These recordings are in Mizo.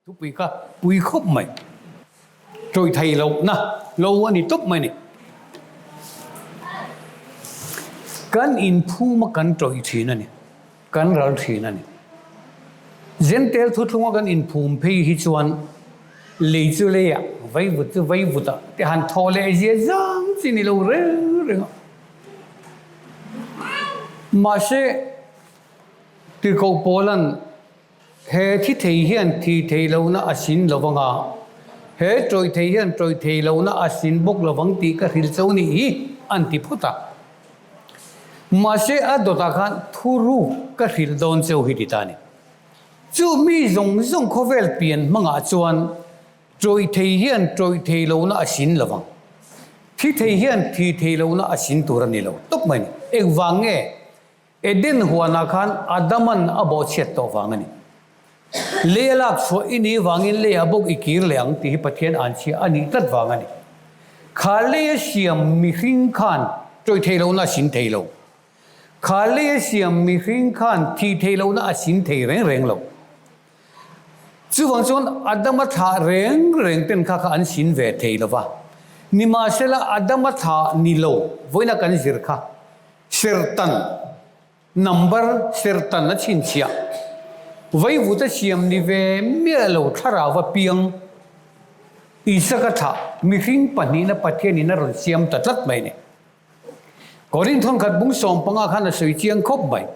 Thupui kha pui khawp mai. Tawih thei lohna lo a ni tawp mai ni. Kan inphum a kan tawih thin a ni. Kan ral thin a ni. Zentel thuthlunga kan inphum phei hi chuan lei chu leiah, vaivut chu vaivutah te han thaw leh zia zang chi ni lo reng reng a. Mahse, Tirhkoh Paula'n He thi thei hian thi thei lohna a sin lo vang a, he tawih thei hian tawih thei lohna a sin bawk lo vang tih ka hrilh cho nih hi, an ti phawt a. Mahse a dawtah khan thuruk ka hrilh dawn cheu hi ti ta a ni. Chu mi zawng zawng khawvel pian hmangah chuan tawih thei hian tawih thei lohna a sin lo vang. Thi thei hian thi thei lohna a sin tur a ni lo tawp mai a ni. Engvang nge? Eden huanah khan Adaman a bawhchhiat tawh vang a ni. Lei a lak chhuah i nih vangin leiah bawk i kir leh ang tih hi Pathian anchhia a nih tlat vang a ni. Kha lei a siam mihring khan tawih thei lohna a sin thei lo. Kha lei a siam mihring khan thih thei lohna a sin thei reng reng lo. Chuvang chuan Adama thlah reng reng ten kha kha an sin ve thei lo va. Nimahsela Adama thlah ni lo vawiina kan zir kha Sertan, number sertan a chhinchhiah. Vaivuta siam ni ve miah lo thlarau a piang. Isaka thlah mihring pahnihna Pathianin a rawn siam ta tlat mai ni. Korinth thawnkhat bung 15 khan a sawi chiang khawp mai.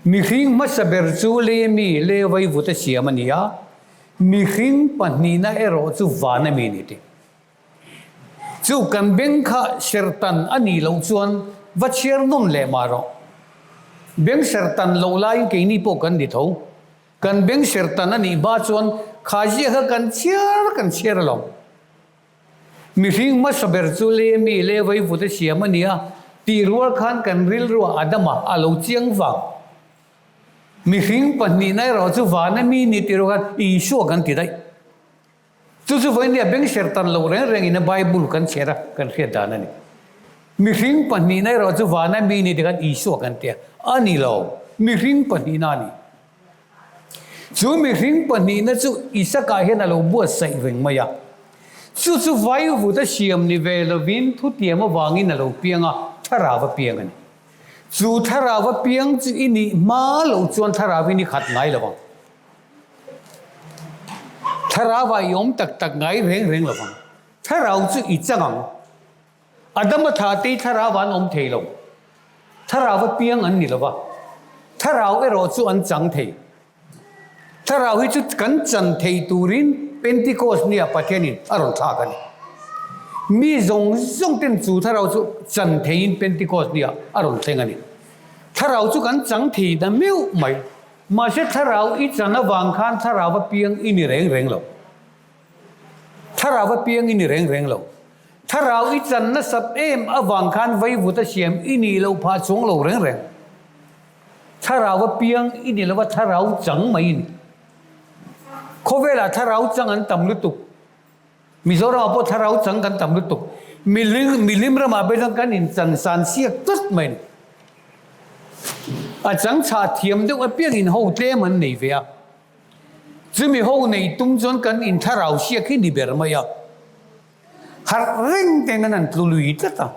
Mihring hmasa ber chu lei ami, lei vaivuta siam a ni a, mihring pahnihna erawh chu van ami ni ti. Chu kan beng kha sertan a nih loh chuan va chhiar nawn leh mah rawh. Beng sertan loh laiin keini pawh kan ni tho. Kan beng sertan a nih hma chuan kha ziah kha kan chhiar kan chhiar alawm. Mihring hmasa ber chu le mi le vaivut a siam a nia tih rual khan kan rilruah Adama a lo chiang vang. Mihring pahnihna erawh chu vana mi ni tih rual khan Isua kan ti daih. Chu chu vawinia beng sertan lo reng rengin a Bible kan chhiar a, kan hriat dan a ni. Mihring pahnihna erawh chu vana mi ni tikhan Isua kan tia. A ni lo, mihring pahnihna a ni. Chu mihring pahnihna chu Isaka hian a lo buatsaih reng mai a. Chu chu vaivut a siam ni ve lovin thutiam avangin a lo piang a, thlarau a piang a ni. Chu thlarau a piang chu i nih hma loh chuan thlarauin i khat ngai lo ang. Thlarau ah i awm tak tak ngai reng reng lo vang. Thlarau chu i chang ang. Adama thla te hi thlarau ah an awm thei lo. Thlarau a piang an ni lo va. Thlarau erawh chu an chang thei. Thlarau hi chu kan chan thei turin Pentecost nia Pathianin a rawn thlak a ni. Mi zawng zawng ten chu thlarau chu chan theiin Pentecost nia a rawn thleng a ni. Thlarau chu kan chang thei ta meuh mai. Mahse thlarau i chan avang khan thlarau a piang i ni reng reng lo. Thlarau a piang i ni reng reng lo. Thlarau i chan nasat em avang khan vaivut a siam i nih loh phah chuang lo reng reng. Thlarau a piang i ni lova thlarau chang mai i ni. Khawvelah thlarau chang an tam lutuk. Mizoramah pawh thlarau chang kan tam lutuk. Milim milim ramah pawh hian kan inchan san siak tlat mai a ni. A chang chhah thiam deuh apiangin ho tlem an nei ve a. Chumi ho nei tum chuan kan inthlarau siak hi ni ber mai a. Harh reng teng an an tlu lui tlat a.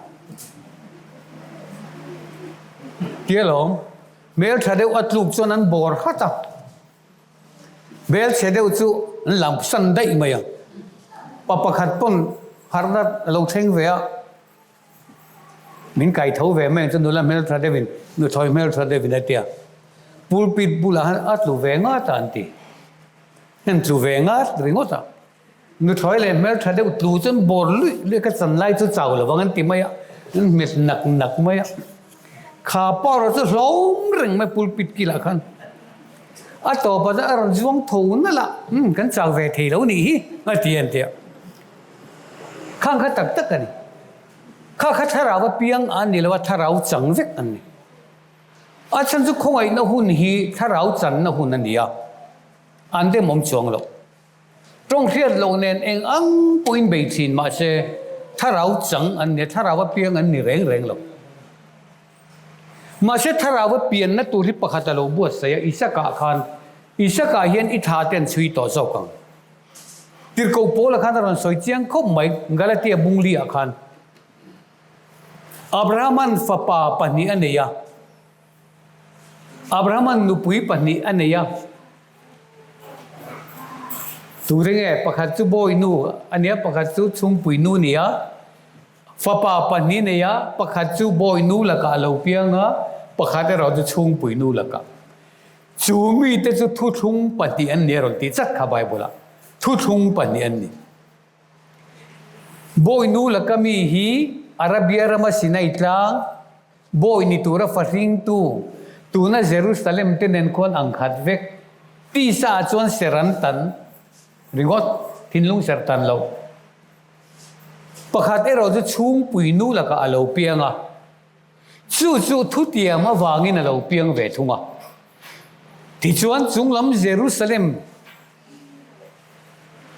Tia lawm, hmeltha deuh a tluk chuan an bawr hat a. Hmelchhe deuh chu an lam san daih mai a, pa pakhat pawn harhna a lo thleng ve a, min kai tho ve mai ang chu nula hmeltha deuhin, nuthlawi hmeltha deuhin a ti a, pulpit bulah khan a tlu ve ngat a an ti, an tlu ve ngat ringawt a. Nuthlawi leh hmeltha deuh tlu chuan bawr luih luih ka chan lai chu chau lo vang an ti mai a, an hmet nak nak mai a. Kha power chu hlawm reng mai pulpit kilah khan a tawpah chuan a rawn zuang tho nalh a, umm kan chau ve thei lo nih hi a ti a an ti a. Khang kha tak tak a ni. Kha kha thlarau a piang an ni lo a, thlarau chang vek an ni. A chhan chu khawngaihna hun hi thlarau channa hun a ni a, an demawm chuang loh. Tawng hriat loh nen eng ang pawhin bei thin mahse thlarau chang an ni a, thlarau a piang an ni reng reng lo. Mahse thlarau a pianna tur hi pakhat a lo buatsaih a, Isaka khan. Isaka hian i thla te an chhui tawh zawk ang. Tirhkoh Paula khan a rawn sawi chiang khawp mai Galatia bungli ah khan. Abrahama'n fapa pahnih a nei a. Abrahama'n nupui pahnih a nei a. Tute nge? Pakhat chu bawinu a nia, pakhat chu chhungpui nu a ni a. Fapa pahnih nei a, pakhat chu bawinu lakah a lo piang a, pakhat erawh chu chhungpui nu lakah. Chu mite chu thuthlung pahnih an ni a rawn tih chat kha Bible-ah. Thuthlung pahnih an ni. Bawinu laka mi hi Arabia rama Sinai tlang, bawi ni tura fahringtu, tuna Jerusalem te nen khuan ang khat vek. Tisa ah chuan ser an tan ringawt, thinlung ser tan lo. Pakhat erawh chu chhungpui nu lakah a lo piang a, chu chu thutiam avangin a lo piang ve thung a. Tichuan chunglam Jerusalem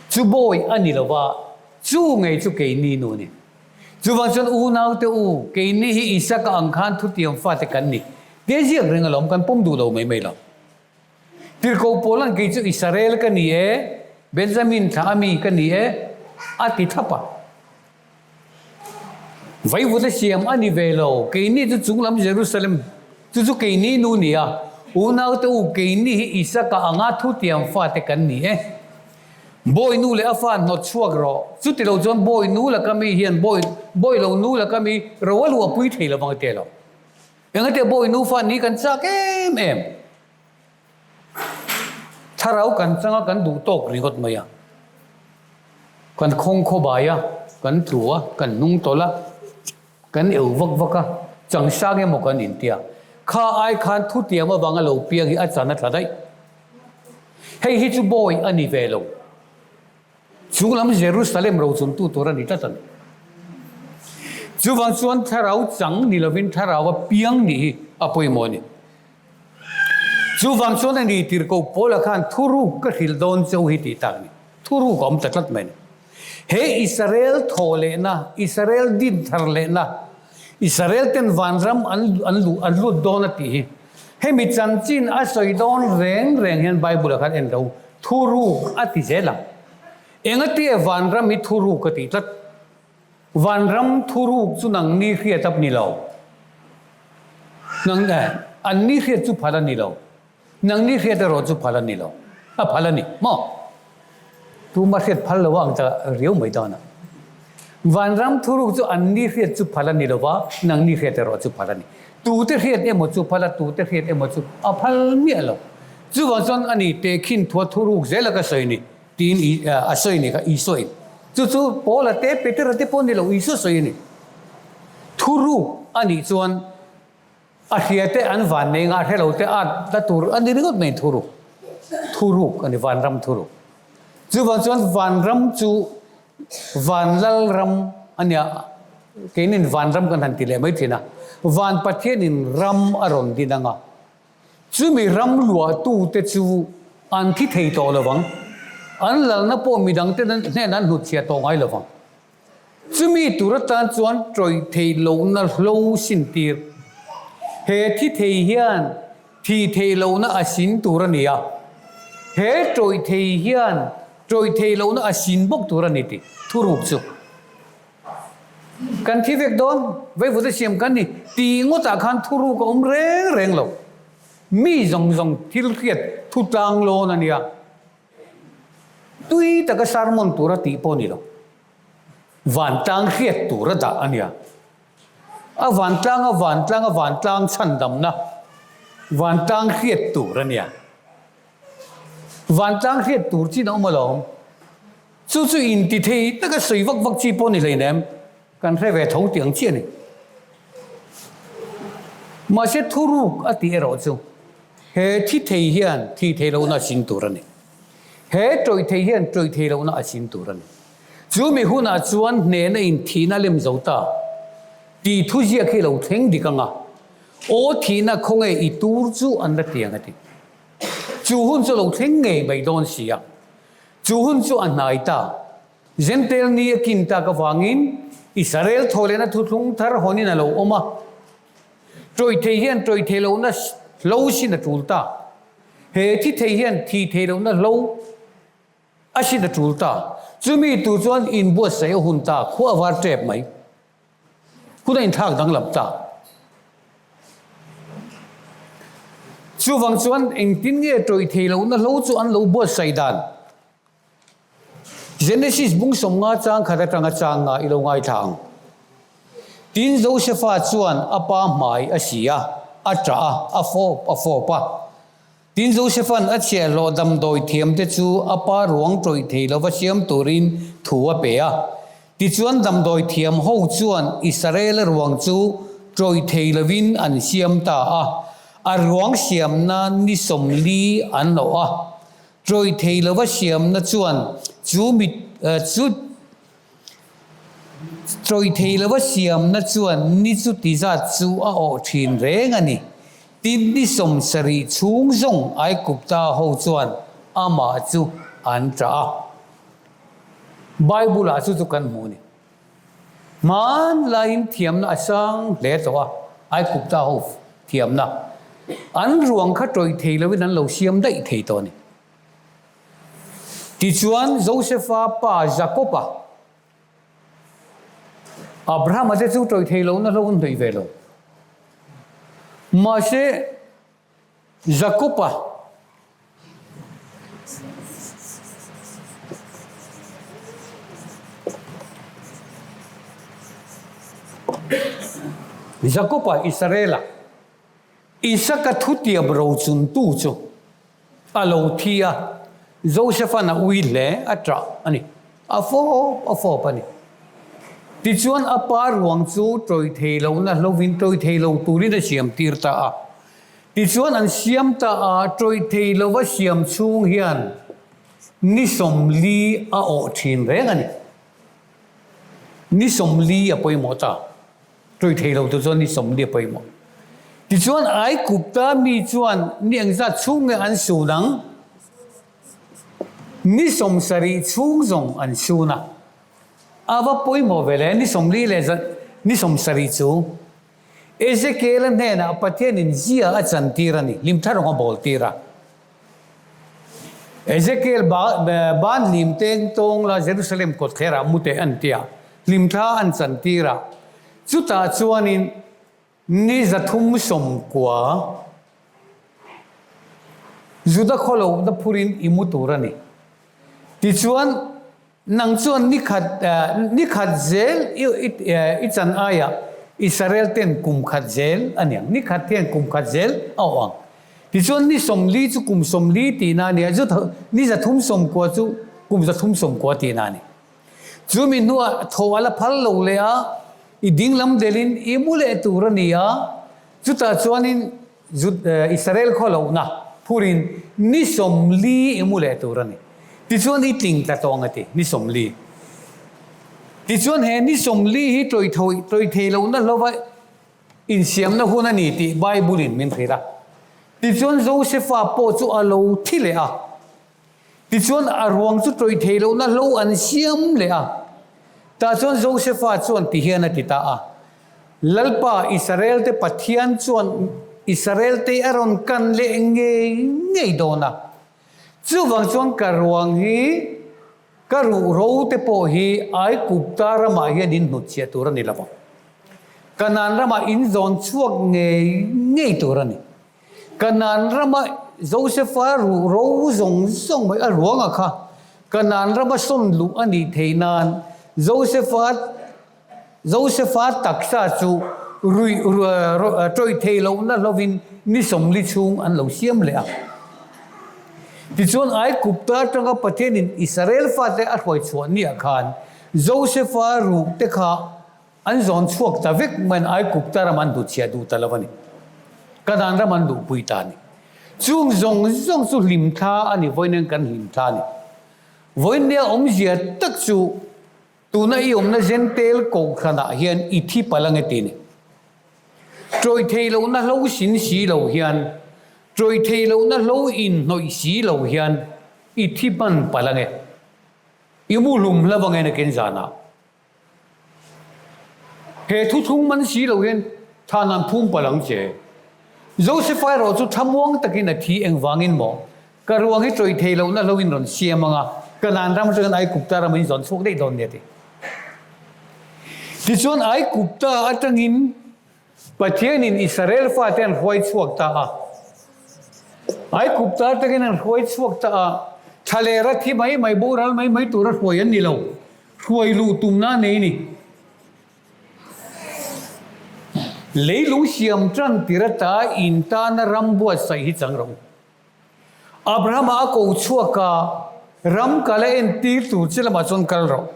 Chu bawi a ni lo va, chu ngei chu keini nu a ni. Chuvang chuan unaute u, keini hi Isaka ang khan thutiam fate kan ni. Tia ziak reng alawm, kan pawm duh lo mai mai lo. Tirhkoh Paula'n kei chu Israel ka ni e, Benjamin thla a mi ka ni e, a ti thlap a. Vaivut a siam a ni ve lo, keini chu chunglam Jerusalem, chu chu keini nu ni a, unaute u keini hi Isaka anga thutiam fate kan ni e. Bawi nu leh a fa hnawt chhuak rawh, chuti lo chuan bawi nu laka mi hian bawi bawi lo nu laka mi ro a luah pui thei lovang a ti lo. Engate bawi nu fa ni kan chak em em. Thlarau kan chang a, kan duh tawk ringawt mai a. Kan khawng khaw bai a, kan tlu a, kan hnung tawlh a, kan eu vak vak a, chang sang emaw kan intia. Kha ai khan thutiam avanga lo piang hi a chan a tla daih. Hei hi chu bawi a ni ve lo. Chung lam Jerusalem rochuntu tur a ni tlat a ni. Chuvang chuan thlarau chang ni lovin thlarau a piang nih hi a pawimawh a ni. Chuvang chuan a ni tirhkoh Paula khan thuruk ka hrilh dawn cheu hi tih tak a ni. Thuruk a awm ta tlat mai a ni. He Israel thawh lehna, Israel din thar lehna, Israel ten vanram an an luh an lut dawn a tih hi hemi chanchin a sawi dawn reng reng hian Bible ah khan en lo thuruk a ti zel ang. Engatia vanram hi thuruk a tih tlat? Vanram thuruk chu nang ni hriat ap ni lo. Nang an ni hriat chu phal a ni lo. Nang ni hriat erawh chu phal a ni lo. A phal a ni maw? Tuma hriat phal lo ang ta riau mai dawn a. Vanram thuruk chu an ni hriat chu phal a ni lo va, nang ni hriat erawh chu phal a ni. Tute hriat emaw chu phal a, tute hriat emaw chu a phal miah lo. Chuvang chuan a ni tehkhin thua thuruk zela ka sawi ni tiin a sawi ni kha Isua in. Chu chu Paula te Petera te pawh ni lo Isua sawi a ni. Thuruk a nih chuan A hria te an van nei ngah hre lo te at la tur a ni ringawt mai thuruk thuruk a ni vanram thuruk. Chuvang chuan vanram chu vanlal ram a nia keinin vanram kan han ti leh mai thin a, van Pathianin ram a rawn din ang a, chumi ram luahtute chu an thi thei tawh lo vang, an lalna pawh midangte hnenah an hnutchhiah tawh ngai lo vang. Chumi tur atan chuan tawih theih lohna hlo sin tir. He thi thei hian thi theih lohna a sin tur a ni a, he tawih thei hian tawih theih lohna a sin bawk tur a ni tih thuruk chu kan thi vek dawn, vaivut a siam kan ni tih ngawtah khan thuruk a awm reng reng lo. Mi zawng zawng thil hriat thu tlang lawn a nia. Tui taka sermon tura tih pawh a ni lo. Vantlang hriat tura dah a nia. A vantlang a vantlang a vantlang chhandamna vantlang hriat tur a nia. Vantlang hriat tur chin a awm alawm. Chu chu intithei taka sawi vak vak chi pawh a ni hleinem. Kan hre ve tho tih ang chiah a ni. Mahse thuruk a tih erawh chu he thi thei hian thi thei lohna a sin tur a ni. He tawih thei hian tawih thei lohna a sin tur a ni. Chu mi hunah chuan hnehna in thihna lem zo ta tih thu ziak hi lo thleng dik ang a, aw thihna khawnge i tur chu an la ti ang a ti. Chu hun chu lo thleng ngei mai dawn si a, chu hun chu a hnai ta. Jentail ni a kin tak avangin Israel thawhlehna thuthlung thar hawnin a lo awm a. Tawih thei hian tawih thei lohna hlo sin a tul ta. He thi thei hian thi thei lohna hlo a hrin a tul ta. Chumi tur chuan inbuatsaih a hun ta, khua a var tep mai. Hun a inthlak danglam ta. Chuvang chuan engtin nge tawih thei lohna hlo chu an lo buatsaih dan? Genesis bung 50 chang khat atanga chang nga i lo ngaithla ang. Tin Josefa chuan a pa hmai a si a, a ṭah a, a fawp a fawp a. Tin Josefa'n a chhiahhlawh damdawi thiamte chu a pa ruang ṭawih thei lova siam turin thu a pe a. Tichuan damdawi thiam ho chuan Israela ruang chu ṭawih thei lovin an siam ta a, a ruang siamna ni 40 an awh a. Ṭawih thei lova siamna chuan chu mi chu Ṭawih thei lova siamna chuan ni chu ti zat chu a awh ṭhin reng a ni. Tin, ni 70 chhung zawng Aigupta ho chuan amah chu an ṭah a. Bible-ah chu chu kan hmu a ni. Hmanlaiin thiamna a sang hle tawh a, Aigupta ho thiamna. An ruang kha ṭawih thei lovin an lo siam daih thei tawh a ni. Tichuan, Josefa pa Jakoba, Abrahama te chu ṭawih thei lohna hlo an hnawih ve lo. Mahse, Jakoba Jakoba Israela Isaka thutiam rochuntu chu a lo thi a, Joseph-a'n a ui hle a ṭah a ni, a fawp a fawp a ni. Tichuan a pa ruang chu ṭawih thei lohna hlovin ṭawih thei lo turin a siam tir ta a. Tichuan an siam ta a, ṭawih thei lova siam chhung hian ni 40 a awh ṭhin reng a ni. Ni 40 a pawimawh ta. Ṭawih thei lo tu chuan ni 40 a pawimawh. Tichuan Aigupta mi chuan ni engzat chhung nge an sun ang? Ni 70 chhung zawng an sun a. A va pawimawh ve le, ni 40 leh ni 70 chu. Ezekiel-a hnenah Pathianin zia a chantir a ni, hlimthla rawng a bawl tir a. Ezekiel ban hlim teng tawng la Jerusalem kawtthlerah mu teh an ti a, hlimthla an chantir a. Chutah chuanin ni 390 Juda khawlohna phurin i mu tur a ni. Tichuan, Nang chuan ni khat ni khat zel i chan aiah Israel ten kum khat zel a niang. Ni khat hian kum khat zel a awh ang. Tichuan ni 40 chu kum 40 tihna a ni a, ni 390 chu kum 390 tihna a ni. Chumi hnuah thaw a la phal lo leh a, i dinglam delin i mu leh tur a ni a, chutah chuanin Israel khaw lohna phurin ni 40 i mu leh tur a ni. Tichuan i tling tla tawng a ti, ni 40. Tichuan he ni 40 hi tawih thei lohna hlova insiamna hun a ni tih Bible-in min hrilh a. Tichuan Josefa pawh chu a lo thi leh a. Tichuan a ruang chu tawih thei lohna hlo an siam leh a. Tah chuan Josefa chuan ti hian a ti ta a, Lalpa Israel-te Pathian chuan Israel-te a rawn kan leh ngei ngei dawn a. Chuvang chuan ka ruang hi ka ruhro te pawh hi Aigupta ramah hian in hnutchhiah tur a ni lo vang. Kanaan ramah in zawn chhuak ngei ngei tur a ni. Kanaan rama Josefa ruhro zawng zawng mai a ruanga kha Kanaan rama sawn luh a nih theih nan Josefa Josefa taksa chu ruih ṭawih thei lohna hlovin ni 40 chhung an lo siam leh a. Tichuan Aigupta atanga Pathianin Israel fate a hruai chhuah niah khan Josefa ruh te kha An zawn chhuak ta vek maiin Aigupta ram an duhchhiah duh ta lo a ni. Kanaan ram an duhpui ta a ni. Chung zawng zawng chu hlimthla a ni, vawiin kan hlimthla a ni. Vawiin nia awmzia tak chu tuna i awmna Jentail kohhranah hian i thi palh ange ti a ni. Ṭawih thei lohna hlo sin si lo hian, ṭawih thei lohna hlo inhnawih si lo hian i thi hman palh ange. I muhlum hlauh ange nakin zanah. He thuthlung man si lo hian than an phum palh ang che. Josefa erawh chu thlamuang takin a thi engvangin maw? Ka ruang hi tawih thei lohna lo in rawn siam ang a, Kanaan ram atangin Aigupta ram in zawn chhuak daih dawn nia ti. Tichuan Aigupta atangin Pathianin Israel fate an hruai chhuak ta a. Aigupta atangin an hruai chhuak ta a, thlalera thi mai mai boral mai mai tura hruai an ni lo, hruai luh tumna a nei ni. Leilung siam tan tir ata in tana ram buatsaih hi chang rawh u. Abrahama a ko chhuak a, Ram ka la entir tur che lamah chuan kal rawh.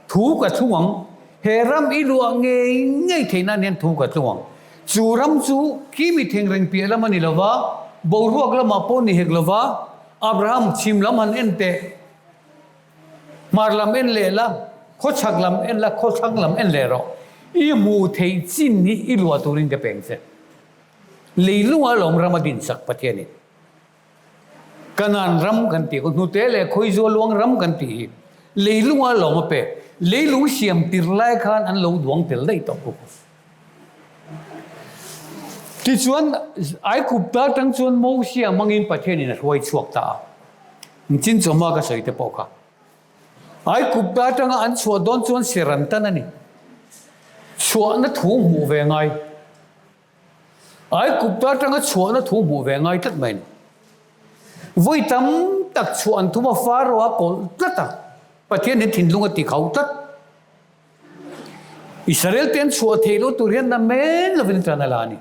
Thu ka thlung ang. He ram i luah ngei ngei theih nan hian thu ka tlung ang. Chu ram chu khi mi thengreng piah lam a ni lo va, boruak lamah pawh ni hek lo va, Abraham chhim lam han en teh. Hmar lam en leh la, khawchhak lam en la, khawthlang lam en leh rawh. I hmuh theih chin hi i luah turin ka peng che. Leilunga lawm ram a dinsak Pathianin. Kanaan ram kan tih khaw hnute leh khawizual luang ram kan tih hi leilunga lawm a pek. Leilung siam tir lai khan an lo duang tel daih tawh bawk. Tichuan Aigupta atang chuan Mosia hmangin Pathianin a hruai chhuak ta a. Nichin chawhma ka sawi te pawh kha. Aigupta atanga an chhuah dawn chuan ser an tan a ni. Chhuahna thu hmuh ve ngai. Aigupta atanga chhuahna thu hmuh ve ngai tlat mai a ni. Vawi tam tak chhuah an thum a, Faro a kawlh tlat a, Pathian hian thinlung a ti khau tlat. Israel te an chhuah theih loh tur hian namen lovin tan a la a ni.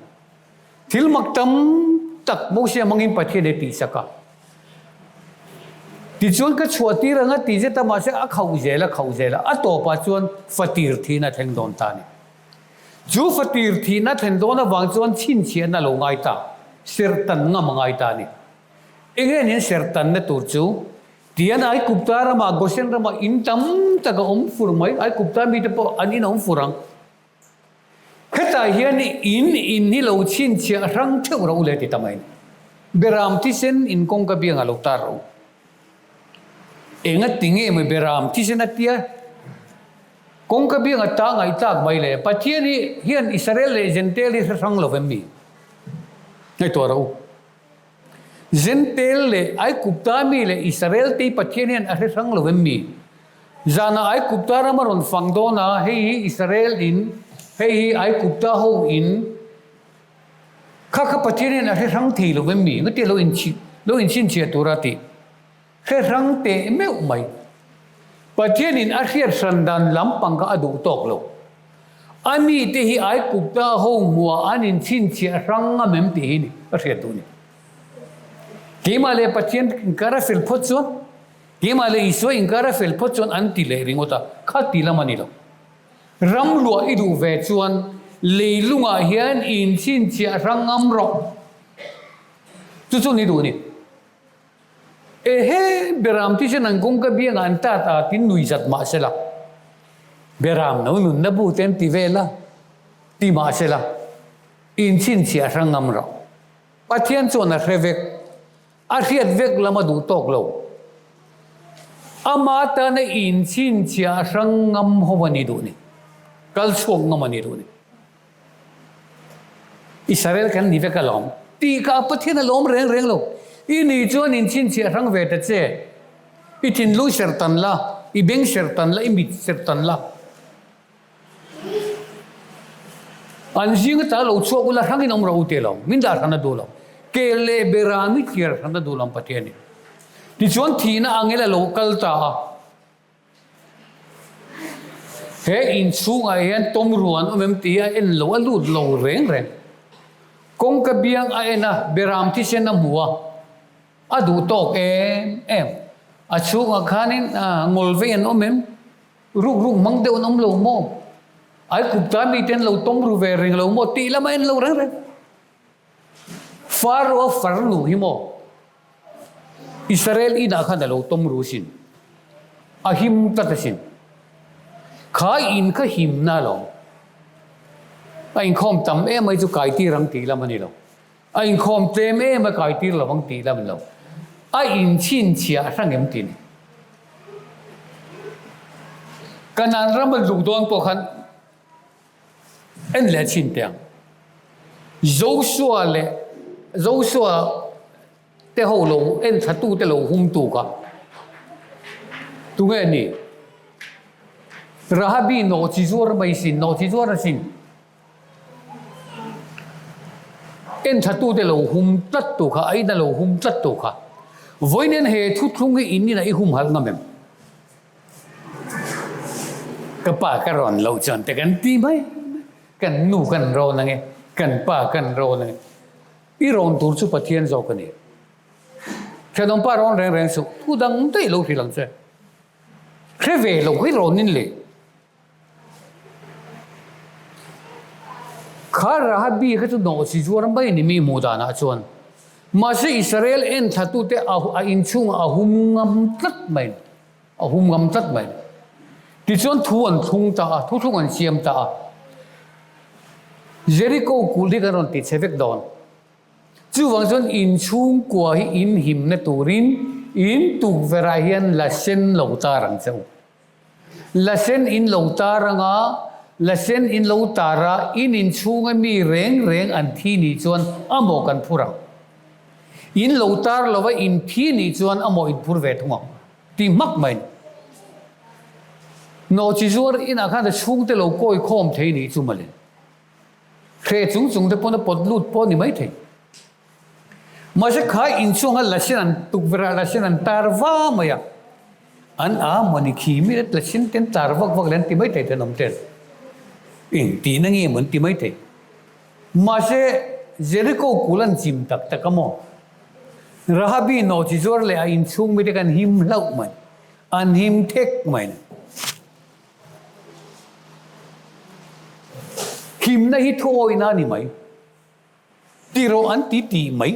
Thil mak tam tak Mosia hmangin Pathian hi a tihsak a. Tichuan ka chhuah tir ang a ti zet a, mahse a khauh zel a khauh zel a, a tawpah chuan fatir thihna a thleng dawn ta a ni. Chu fatir thihna thlen dawn avang chuan chhinchhiahna lo ngai ta, serhtan ngam a ngai ta a ni. Enge nen serhtanna tur chu? Tian Aigupta ramah Goshen ramah in tam tak a awm fur mai, Aigupta mite pawh an in a awm fur ang. Hetah hian in in hi lo chhinchhiah hrang theuh rawh u le ti ta mai. Beram thisen in kawngka biangah lo tar rawh u. Enga ti nge maw beram thisen a tia kawngka biangah ta ngaihtlak mai le? Pathian hi hian Israel leh Jentail hi hre hrang lo vem mi? Ngaihtuah rawh u. Jentail leh Aigupta mi leh Israel te hi Pathian hian a hre hrang lo em mi? Zanah Aigupta ram a rawn fang dawn a, hei hi Israel in, hei hi Aigupta ho in, kha kha Pathian hian a hre hrang thei lo em mi? Ngatia lo inchhi, lo inchhinchhiah tura tih hre hrang teh meuh mai. Pathianin a hriat hran dan lampang kha a duh tawk lo. A mite hi Aigupta ho hmuah an inchhinchhiah hrang ngam em tih hi ni a hriat duh ni. Keimah leh Pathian inkar a fel phawt chuan, keimah leh Isua inkar a fel phawt chuan an ti leh ringawt a, kha ti lam a ni lo. Ram luah i duh ve chuan leilungah hian i inchhinchhiah hrang ngam rawh. Chu chu ni duh ni. Ehe, Beram thisen an kawngka biangah an tat a, tin nui zat mah sela. Beram no nunna bu te an ti vel a, ti mah sela, inchhinchhiah hrang ngam rawh. Pathian chuan a hre vek, a hriat vek lam a duh tawk lo. Ama tana inchhinchhiah hrang ngam ho a ni duh ni, kal chhuak ngam a ni duh ni. Israel kan ni vek alawm tih kha Pathian a lawm reng reng lo. I ni chuan in chhinchhiah hrang ve ta che. I thinlung serhtan la, i beng serhtan la, i mit serhtan la. An zing ata lo chhuak ula hrangin awm rawh u ti lo. Min dah hran a duh lo. Kel leh bera mi tliar hran a duh lo ang Pathianin. Tichuan thihna angel a lo kal ta a. He inchhungah hian tawm ruan awm em tih a en lo, a lut lo reng reng. Kawngka biang a en a, beram thisen a hmu a, a duh tawk em em. A chhungah khanin ngawl vei an awm em? Ruk ruk hmang deuh an awm lo maw? Aikupta mite an lo tawm ru ve reng lo maw? Tih lam a en lo reng reng. Faro farnu hi maw Israel inah khan a lo tawm ru sin, a him tlat asin. Kha in kha himna lo. A inkhawm tam em mai chu kai tir ang tih lam a ni lo. A inkhawm tlem em a kai tir lo ang tih lam a ni lo. A inchhinchhiah hrang em tih a ni. Kanan ram a luh dawn pawh khan En leh chhin teh ang. Joshua leh. Joshua te ho lo en thla tu te lo hum tu kha tunge ni? Rahabi nawhchi zuar mai sin, nawhchi zuar asin. En thla tu te lo hum tlat tu kha, a ina lo hum tlat tu kha. Vawiin he thuthlung hi in inah i humhalh ngam em? Ka pa ka rawn loh chuan te kan ti mai mai, kan nu kan rawn ange, kan pa kan rawn ange. I rawn tur chu Pathian zawk a ni. Thenawm pa rawn reng reng suh, thu dang daih lo hrilh ang che. Hre ve lo hi rawn in leh. Kha Rahabi kha chu nawhchi zuar mai a ni mi hmuh danah chuan. Mahse Israel enthlatute a inchhungah a hum ngam tlat mai. A hum ngam tlat mai. Tichuan thu an thlung ta a, thuthlung an siam ta a. Jericho kulh hi kan rawn ti chhe vek dawn. Chuvang chuan inchhungkua hi in himna turin in tukverhah hian la sen lo tar ang che u. La sen in lo tar anga, la sen in lo tar a, in inchhunga mi reng reng an thi nih chuan a maw kan phur ang. In lo tar lova in thi nih chuan a maw in phur ve thung ang. Ti hmak mai. Nawhchi zuar inah khan a chhungte lo kawi khawm thei nih chu mawle. Hre chung chung te pawn a pawt lut pawh a ni mai thei. Mahse kha inchhunga lasin an tukverh ah lasin an tar va mai a, an a mawni khi mi let lasin te an tar vak vak leh an ti mai thei thenawm ten. Eng tihna nge maw an ti mai thei. Mahse Jericho kul an chim tak tak a maw? Rahabi nawhchi zuar leh a inchhung mite kan him hlauh mai, an him thek mai. Himna hi thuawina a ni mai. Ti rawh an ti tih mai,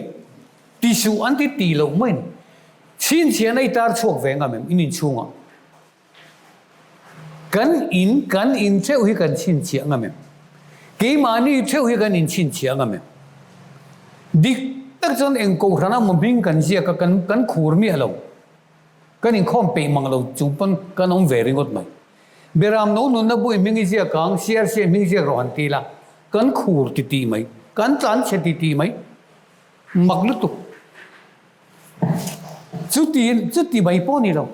ti suh an ti tih loh mai. Chhinchhiahna i tar chhuak ve ngam em in inchhungah? Kan in kan in theuh hi kan chhinchhiah ngam em? Keimahni theuh hi kan inchhinchhiah ngam em? Dik tak chuan eng kohhran a maw hming kan ziak a, kan kan khur miah lo. Kan inkhawm peih mang lo chung pawn kan awm ve ringawt mai. Beram no nunna bui hming i ziak ang, CRC hming ziak rawh han ti la, kan khur ti tih mai, kan tlan chhe ti tih mai. Mak lutuk. Chuti chuti mai pawh ni lo.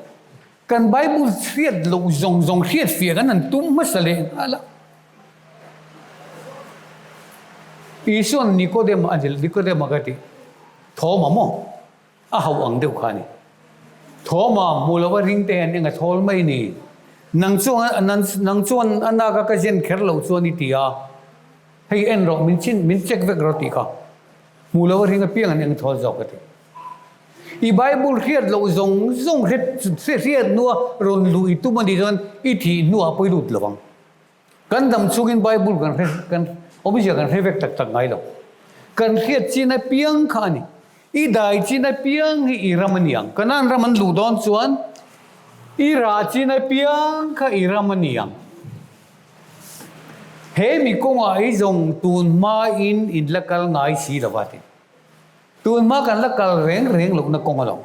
Kan Bible hriat loh zawng zawng hriat fiah kan han tum hmasa leh nghal a. Isuan Nikodem a Nikodem a ka ti thawm a maw? A hauh ang deuh kha a ni. Thawma hmu lova ring te hian eng a thawl mai ni. Nang chuan nang chuan a nak a ka zen kher loh chuan i ti a, hei en rawh min chhin min check vek rawh tih kha. Hmu lova ring apiang an eng thawl zawk a ti. I Bible hriat loh zawng zawng hriat hnua rawn luh i tum a nih chuan i thih hnuah pawh i lut lo ang. Kan dam chungin Bible kan hre kan awmzia kan hre vek tak tak ngai lo. Kan hriat chin apiang kha a ni. I dai chin apiang hi i ram a ni ang. Kanan ram an luh dawn chuan i rah chin apiang kha i ram a ni ang. He mi kawngah hi zawng tun hmain in la kal ngai si lo va ti. Tun hma kan la kal reng reng lohna kawng a lo.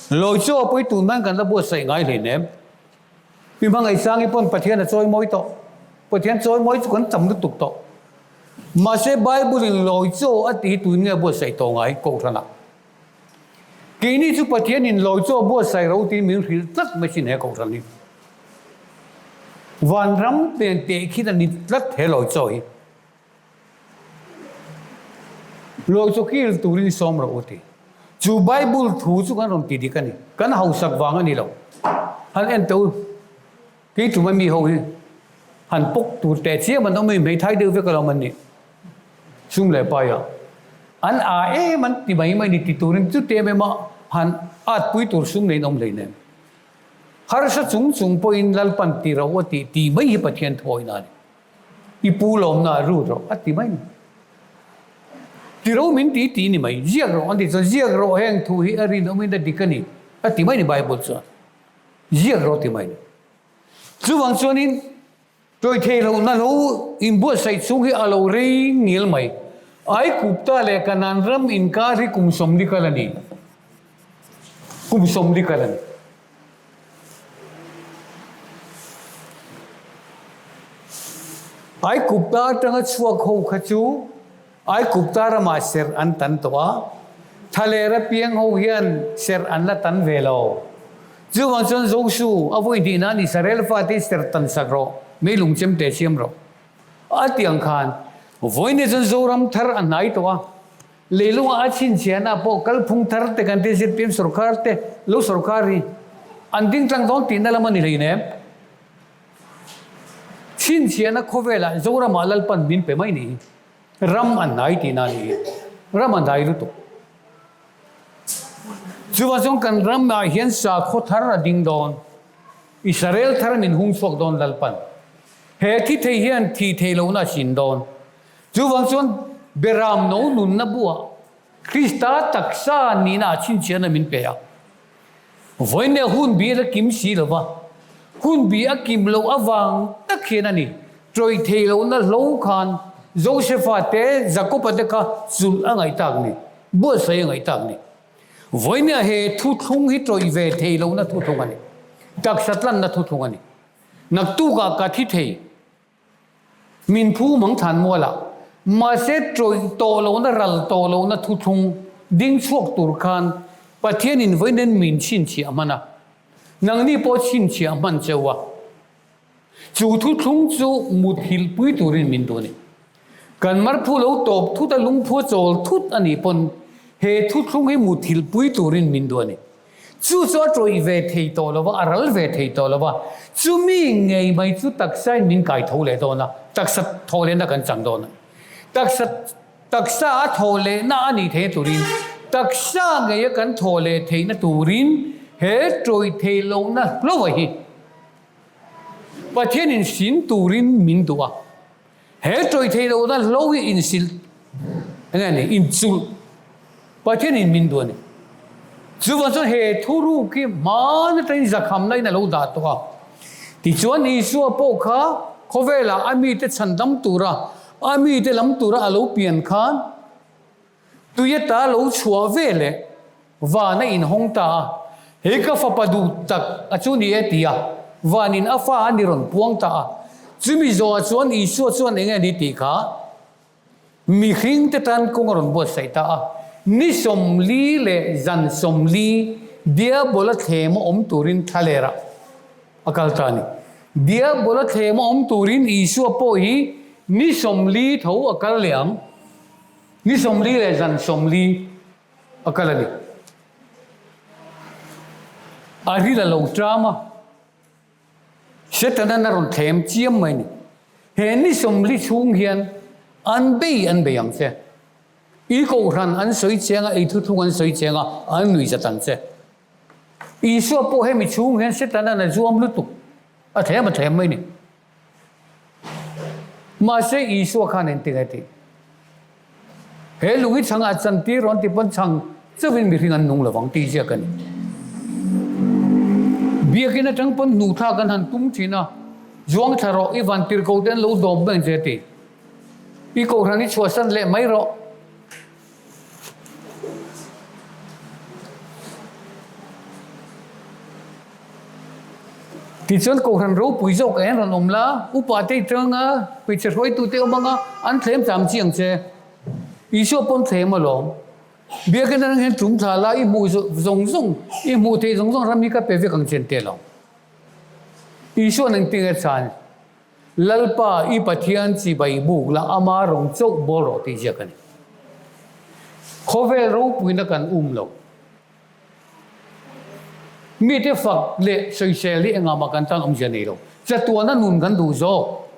Lawi chu a pawi tun hmain kan la buatsaih ngai hleinem. Mi hmangaihsangi pawn Pathian a chawi mawi tawh. Pathian chawi mawi chu kan tam lutuk tawh. Mahse Bible in lawi chaw a tih hi tuin nge a buatsaih tawh ngai Kohhranah? Keini chu Pathian in lawi chaw a buatsaih ro tiin min hrilh tlat mai sin he Kohhran hi. Vanram nen tehkhin a ni tlat he lawi chaw hi. Lawi chu kil turin sawm rawh u ti. Chu Bible thu chu kan rawn ti dik a ni. Kan hausak vang a ni lo. Han en teh u, kei tum a mi ho hi han pawk tur teh chiam an awm a, hmeithai deuh vek alawm an nih. Sum leh pai ah an a em an ti mai mai ni ti turin chuti em em a han at pui tur sum neiin awm hleinem. Harsa chung chung pawhin Lalpan ti ro a tih ti mai hi Pathian thuawina a ni. I pu lawmna a rut rawh a ti mai ni. Ti ro min ti ti ni mai, ziak rawh an ti chuan ziak rawh heng thu hi a rinawmin a dik a ni a ti mai ni Bible chuan. Ziak rawh a ti mai ni. Chuvang chuanin tawih thei lohna lo inbuatsaih chhung hi a lo rei ngil mai. Aikupta leh Kanan ram inkar hi kum 40 kal a ni. Kum 40 kal a ni. Aikupta atanga chhuak ho kha chu. Aikupta ramah serh an tan tawh a, thlaler apiang ho hian serh an la tan ve lo. Chuvang chuan Joshua a vawi hnih nan Israel fate hi serh tan sak rawh, meilung chem te siam rawh. A ti ang khan vawiin chuan Zoram thar a hnai tawh a, leilungah a chhinchhiahna pawh kalphung thar te kan ti zpm sorkar te lo sorkar hi an ding tlang dawn tihna lam a ni hleinem. Chhinchhiahna khawvelah Zoramah Lalpan min pe mai ni hi. Ram a hnai tihna a ni hi. Ram a hnai lutuk. Chuvang chuan kan ramah hian sakhaw thar a ding dawn. Israel thar min hung chhuak dawn Lalpan. He thi thei hian thi thei lohna a sin dawn. Chuvang chuan Beram no nunna buah Krista taksa nihna ah chhinchhiahna min pe a. Vawiin hun bi a kim si lo va, hun bi a kim loh avang tak hian a ni. Tawih thei lohna hlo khan Josefa te, Jakoba te kha chulh a ngaih tak ni, buatsaih a ngaih tak ni. Vawiin he thuthlung hi tawih ve thei lohna thuthlung a ni, taksa tlanna thuthlung a ni. Naktukah ka thi thei. Min phu mang thlan mual a, mahse tawih tawh lohna ral tawh lohna thuthlung ding chhuak tur khan Pathianin vawiin min chhinchhiah hman a, nangni pawh chhinchhiah hman cheu a, chu thuthlung chu muthilh pui turin min duh a ni. Kan marphu lo tawp thut a lungphu a chawl thut a nih pawn he thuthlung hi muthilh pui turin min duh a ni. Chu chu a tawih ve thei tawh lo va, a ral ve thei tawh lo va, chumi ngei mai chu taksain min kai tho leh dawn a, taksa thawh lehna kan chang dawn a. Taksa taksa a thawh lehna a nih theihna turin, taksa ngeia kan thawh leh theihna turin he tawih theih lohna hlauh hi Pathianin sin turin min duh a. He tawih theih lohna hlo hi insilh eng nge ni, inchulh Pathianin min duh a ni. Chuvang chuan he thuruk hi hmaan atangin zakhamna in a lo dah tawh a. Tichuan Isua pawh kha khawvelah a mite chhandam tura, a mite lam tura a lo pian khan, Tui ata lo chhuah ve leh van a inhawng ta a, Hei ka fapa duh tak a chu ni e ti a, vanin a fa a ni rawn puang ta a. Chumi zawhah chuan Isua chuan eng nge ni tih kha mihringte tan kawng a rawn buatsaih ta a, Ni 40 leh zan 40 Diabola thlema awm turin thlalerah a kal ta a ni. Diabola thlema awm turin Isua pawh hi ni 40 tho a kal leh ang. Ni 40 leh zan 40 a kal a ni. A ril a lo ṭam a, Setanan a rawn thlem chiam mai a ni. He ni 40 chhung hian an bei an bei ang che. I kohhran an sawi chiang a, ei thuthlung an sawi chiang a, an nuih zat ang che. Isua pawh hemi chhung hian Setanan a zuam lutuk, a thlem a thlem mai a ni. Mahse Isua khan engtin a ti? He lung hi chhangah chantir rawn ti pawn chhang chauhin mihring an nung lovang tih ziak a ni. Biakin atang pawn hnuhthlak an han tum thin a, Zuang thla rawh, i van tirko te an lo dawm mai ang che a ti. I kohhran i chhuahsan leh mai rawh. Tichuan Kohhran ropui zawk ah hian rawn awm la, upa te i tang a, hmeichhe hruaitute awm ang a, an thlem tlam chi ang che. Isua pawn thlem alawm. Biakin atang hian tum thla la, i hmuh zawng zawng, i hmuh theih zawng zawng ram hi ka pe vek ang che an ti alawm. Isua'n engtin nge chhan? Lalpa i Pathian chibai buk la ama rawng chauh bawl rawh tih ziak a ni. Khawvel ropuina kan um lo. Mite fak leh sawisel hi engah mah kan tan awmzia nei lo. Chatuana nun kan duh zawk.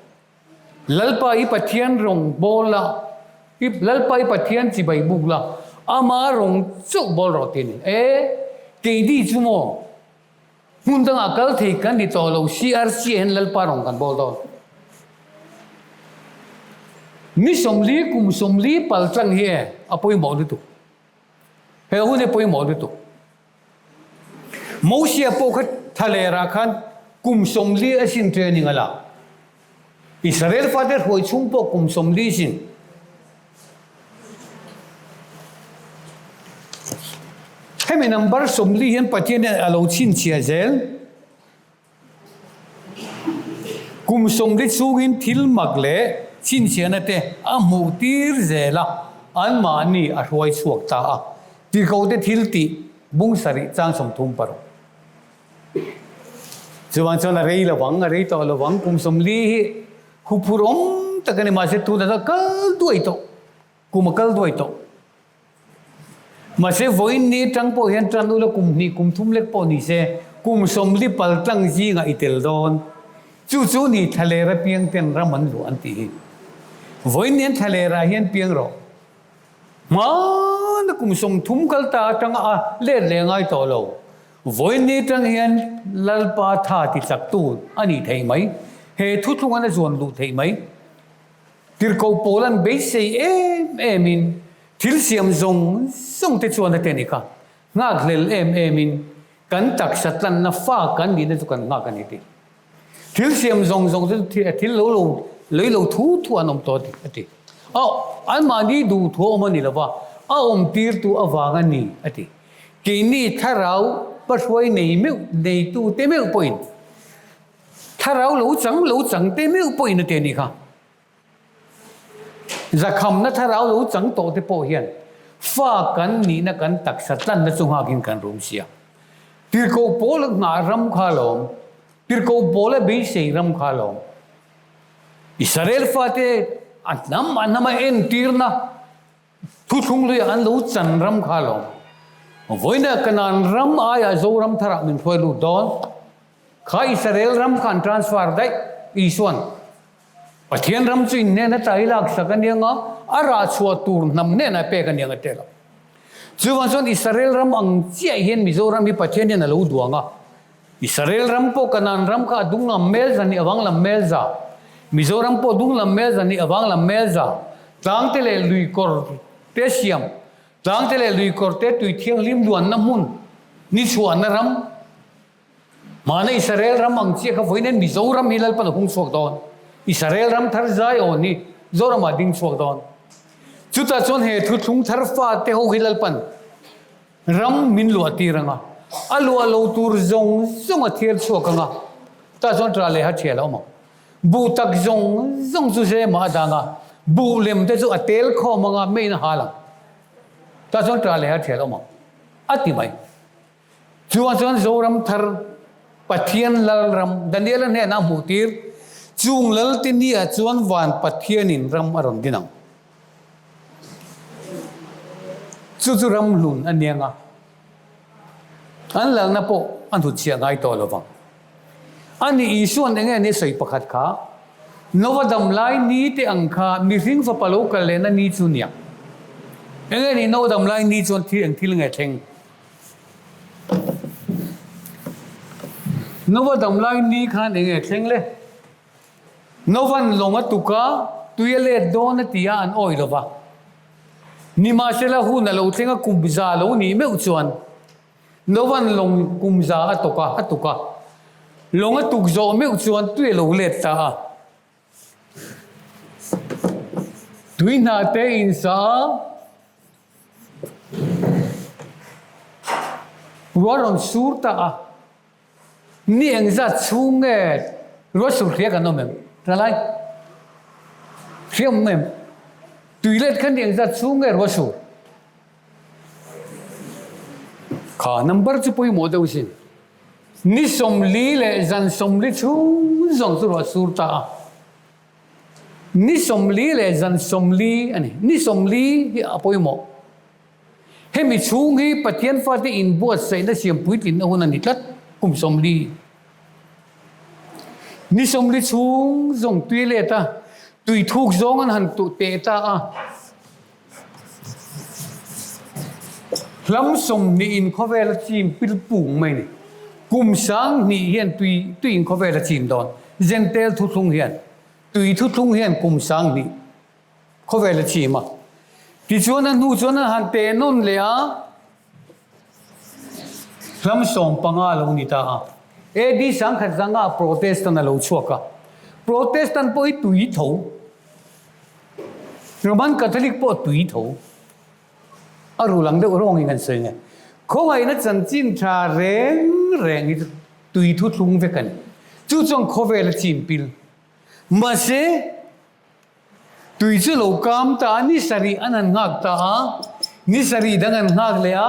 Lalpa i Pathian rawng bawl la, i Lalpa i Pathian chibai buk la ama rawng chauh bawl rawh tih a ni. E, keini chu maw? Hmun dangah kal thei kan ni tawh lo, CRC ah hian Lalpa rawng kan bawl dawn. Ni 40 kum 40 pal tlang hi e a pawimawh lutuk. He hun hi pawimawh lutuk. Mosia pawh kha thalerah khan kum 40 a sin training a lak. Israel fate hruai chhung pawh kum 40 sin. Hemi number 40 hian Pathian hian a lo chhinchhiah zel. Kum 40 chhungin thil mak leh. chhinchhiahna te a hmuh tir zel a, anmahni a hruai chhuak ta a. Tirhkohte thil tih bung sarih chang 36. Chuvang chuan a rei lovang, a rei tawh lovang, kum 40 hi huphur awm tak a ni, mahse tunah chuan kal duai tawh, kum a kal duai tawh. Mahse vawiin ni atang pawh hian tan ula kum hnih kum thum lek pawh ni se kum 40 pal tlang zingah i tel dawn. Chu chu ni thlalera piang ten ram an luah an tih hi. Vawiin ni an thlalera hian piang rawh. Hmana kum 30 kal ta atanga a let leh ngai tawh lo. Vawiin ni atang hian Lalpa tha ti chaktu a nih theih mai. He thuthlung an a zuan luh theih mai. Tirhkoh pawl an beisei em em in thil siam zawng zawng te chuan a ti a ni kha. Nghakhlel em em in kan taksa tlanna fa kan nihna chu kan nghak a ni ti. Thil siam zawng zawng te chu thil lo lo lei lo thu thu an awm tawh a ti. A anmahni duh thu a awm a ni lo va, a awm tirtu avang a ni a ti. Keini thlarau hmahruai nei meuh neitu te meuh pawhin Thlarau lo chang lo chang te meuh pawhin a ti a nih kha. Zakhamna thlarau lo chang tawh te pawh hian fa kan nihna kan taksa tlanna chu nghakin kan rum sia. Tirhkoh pawl a nghah ram kha alawm, tirhkoh pawl a beisei ram kha alawm. Israel fate a hnam a hnam a entirna Thuthlung luiah an lo chan ram kha alawm. Vawiina Kanaan ram aiah Zoram tharah min hruai lut dawn. Kha Israel ram kha an transfer daih Isuan. Pathian ram chu in hnena tlai laksak a nia nga, a rah chhuah tur hnam hnenah pek a nia nga tel a. Chuvang chuan Israel ram ang chiah hian Mizoram hi Pathian hian a lo duang a. Israel ram pawh Kanaan ram kha a dung lam mel za nih avang lam mel za, Mizoram pawh dung lam mel za nih avang lam mel za, tlangte leh lui kawr te siam, tlangte leh lui kawr te tui thianghlim luanna hmun, ni chhuahna ram, hmana Israel ram ang chiah kha vawiin hian Mizoram hi Lalpan a hung chhuak dawn. Israel ram thar zai awn hi Zoramah a ding chhuak dawn. Chutah chuan he thuthlung thar fate ho hi Lalpan Ram min luah tir anga, a luah lo tur zawng zawng a thial chhuak anga, tah chuan ṭah leh ha ṭhial a awm ang. Buh tak zawng zawng chu zemah a dang a, buh lem te chu a tel khawm anga meiin a hal ang. Tah chuan ṭah leh ha ṭhial a awm ang, a ti mai. Chuvang chuan Zoram thar Pathian Lalram Daniela hnenah a hmuh tir, chung Laltini-ah chuan van Pathianin ram a rawn din ang. Chu chu ram hlun a niang a, an lalna pawh a hnutchhiah ngai tawh lo vang. A ni Isua'n eng nge ni sawi pakhat kha, Nova dam lai ni te ang kha mihring fapa lo kal lehna ni chu nia. Eng nge ni Nova dam lai ni chuan thil eng thil nge thleng? Nova dam lai ni khan eng nge thleng le? Novan lawng a tuk a, tui a let dawn a ti a, an awih lo va. Nimahsela hun a lo thleng a, kum za lo nih meuh chuan Novan lawng kum za a tawk a, a tuk a. Lawng a tuk zawh meuh chuan tui a lo let ta a. Tui hnah te insa a, ruah rawn sur ta a. Ni engzat chhung nge ruahsur hria kan awm em? Thalai hria awm em? Tuilet kha ni engzat chhung nge ruahsur? Kha number chu pawimawh deuh sin. Ni 40 leh zan 40 chhung zawng chu ruahsur ta a. Ni 40 leh zan 40 a ni. Ni 40 hi a pawimawh. Hemi chhung hi Pathian fate inbuatsaihna siam puitlinna hun a ni tlat, kum 40. Ni 40 chhung zawng tui let a, tui thuk zawng an han tuh teh ta a. Hlam 20 in khawvel a chim pil pung mai ni. Kum 2000 hian tui tui in khawvel a chim dawn. Zentel thuthlung hian, tui thuthlung hian kum 2000. Khawvel a chim a. Tichuan a hnu chuan an han teh nawn leh a, hlam 15 lo ni ta a. AD 1000 zanga Protestant a lo chhuak a. Protestant pawh hi tui tho. Roman Catholic pawh tui tho. A rul ang deuh rawngin kan sawi nge. Khawngaihna chanchin tha reng reng hi chu tui thuthlung vek a ni. Chu chuan khawvel a chim pil. Mahse. Tui chu lo kam ta a, ni sarih an han nghak ta a, ni sarih dang an nghak leh a,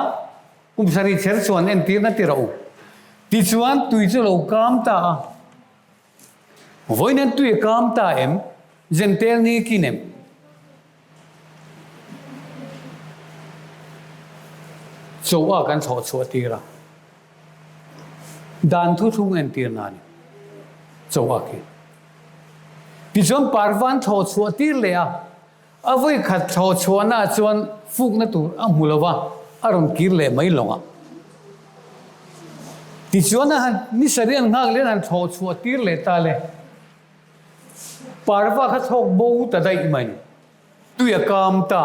kum sarih chher chuan entirna ti rawh u. Tichuan tui chu lo kam ta a, vawiin tui a kam ta em? Zentel ni kin em? Chaw a kan chhawh chhuah tir a, dan thuthlung entirna a ni chaw a khi. Tichuan parva an thlawh chhuah tir leh a, a vawi khat thlawh chhuahna ah chuan fukna tur a hmu lo va, a rawn kir leh mai lawng a. Tichuan a han ni sarih an nghak leh an han thlawh chhuah tir leh ta le. Parva kha thlawk bo ta daih mai. Tui a kam ta.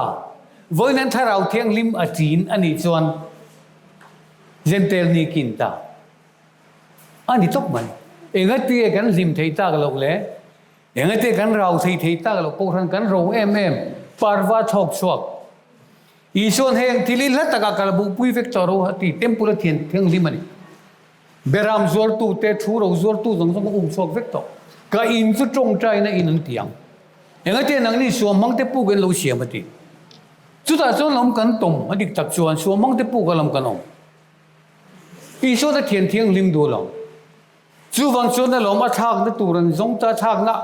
Vawiin an thlarau thianghlim a chin a nih chuan Jentail ni kin ta a ni tawp mai. Engati kan hlim thei tak loh le? Engati kan rau thei thei tak loh? Kohhran kan ro em em. Parva thlawk chhuak. Isuan heng thil hi hla takah kal buhpui vek tawh ro a ti. Temple a thianghlim a ni. Beram zuartute, thu ro zuartu zawng zawng a um chhuak vek tawh. Ka in chu tawngtaina in an ti ang. Engati nangni suamhmangte puk in lo siam a ti. Chutah chuan lawm kan tawm a dik tak chuan suamhmangte puk a lam kan awm. Isuan a thian thianghlim duh lo. Chuvang chuan a lawm a thlakna tur an zawng ta thlakna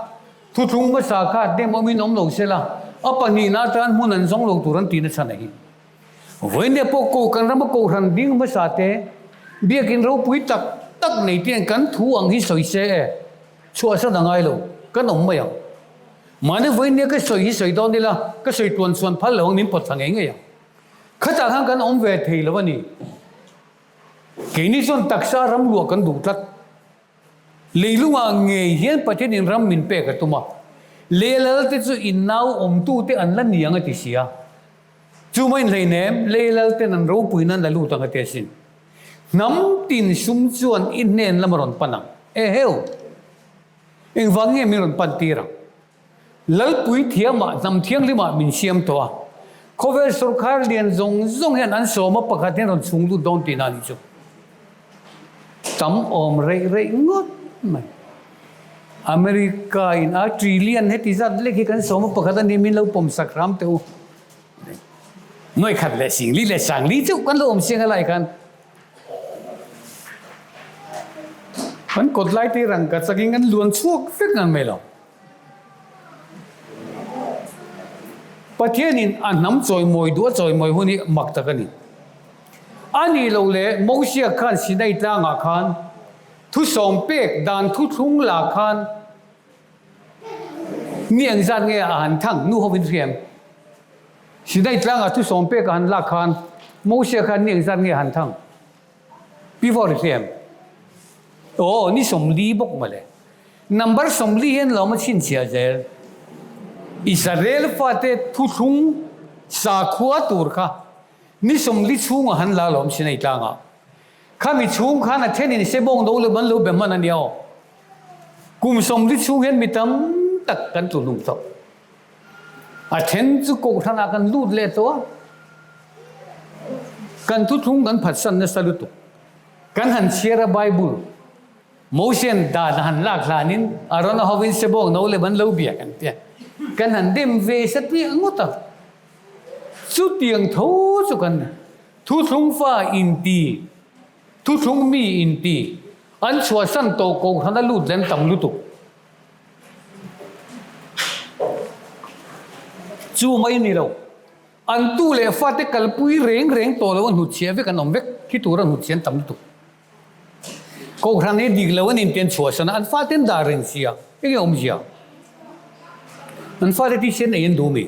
thuthlung hmasa kha dem awmin awm lo sela a pahnihna atan hmun an zawng lo tur an tihna chhan a hi. Vawiin pawh ko kan rama kohhran ding hmasa te biakin ropui tak tak nei te kan thu ang hi sawi se e, chhuahsan a ngai lo, kan awm mai ang. Mahni vawiin ka sawi hi sawi dawn ila, ka sawi tuan chhuan phal lo ang min pawt thla ngei ngei ang. Khatah khan kan awm ve thei lo a ni. Keini chuan taksa ram luah kan duh tlat. Leilungah ngei hian Pathianin ram min pek a tum a, lei lalte chu in nau awmtute an la ni ang a ti si a. Chu mai hleinem, lei lalten an ropuina an la lut ang a ti asin. Hnam tin sum chuan i hnen lam a rawn pan ang. Eheu! Engvang nge min rawn pan tir ang? Lalpui thiamah, hnam thianghlimah min siam tawh a. Khawvel sawrkhar lian zawng zawng hian an sawma pakhat hian rawn chhung lut dawn tihna a nih chu. Tam awm reih reih ngawt mai. America in a trillion heti zat lek hi kan sawma pakhat a ni min lo pawm sak hram teh u. Nuai khat leh singli leh sangli chauh kan lo awm siang a lai khan. Kan kawt lai te rangka chakin kan luan chhuak vek ngang mai lo. Pathianin a hnam chawimawi duh a chawimawi hun hi mak tak a ni. A nih loh leh Mosia khan Sinai tlangah khan thusawm pek dan thuthlung la khan mi engzat nge a han thang nu hovin hriam. Sinai tlangah thusawm pek a han lak khan Mosia khan mi engzat nge a han thang? Pi Vawr i hriam. Aw, ni 40 bawk mawle. Number 40 hian lawm a chhinchhiah zel. Israel fate thuthlung sakhua tur kha ni 40 chhungah han la lawm Sinai tlangah. Khami chhung khan a thenin sebawng do lem an lo be hman a nia aw. Kum 40 chhung hian mi tam tak kan tlu hlum tawh. A then chu kohhranah kan lut leh tawh a, kan thuthlung kan phatsan nasa lutuk. Kan han chhiar a Bible, Mosian dan a han lak hlanin Arona hovin sebawng no lem an lo biak an tia. Kan han dem ve satliah ngawt a. Chutiang tho chu kan thuthlung fa inti, thuthlung mi inti, an chhuahsan tawh kohhran a lut lem tam lutuk. Chu mai ni lo, an tu leh fate kalpui reng reng tawh lo a hnutchhiah vek an awm vek khi tur a hnutchhiah an tam lutuk. Kohhran hi dik lo an intian chhuahsan a, an fate an dah reng sia, enge awmzia? An fate tisen ei an duh mi?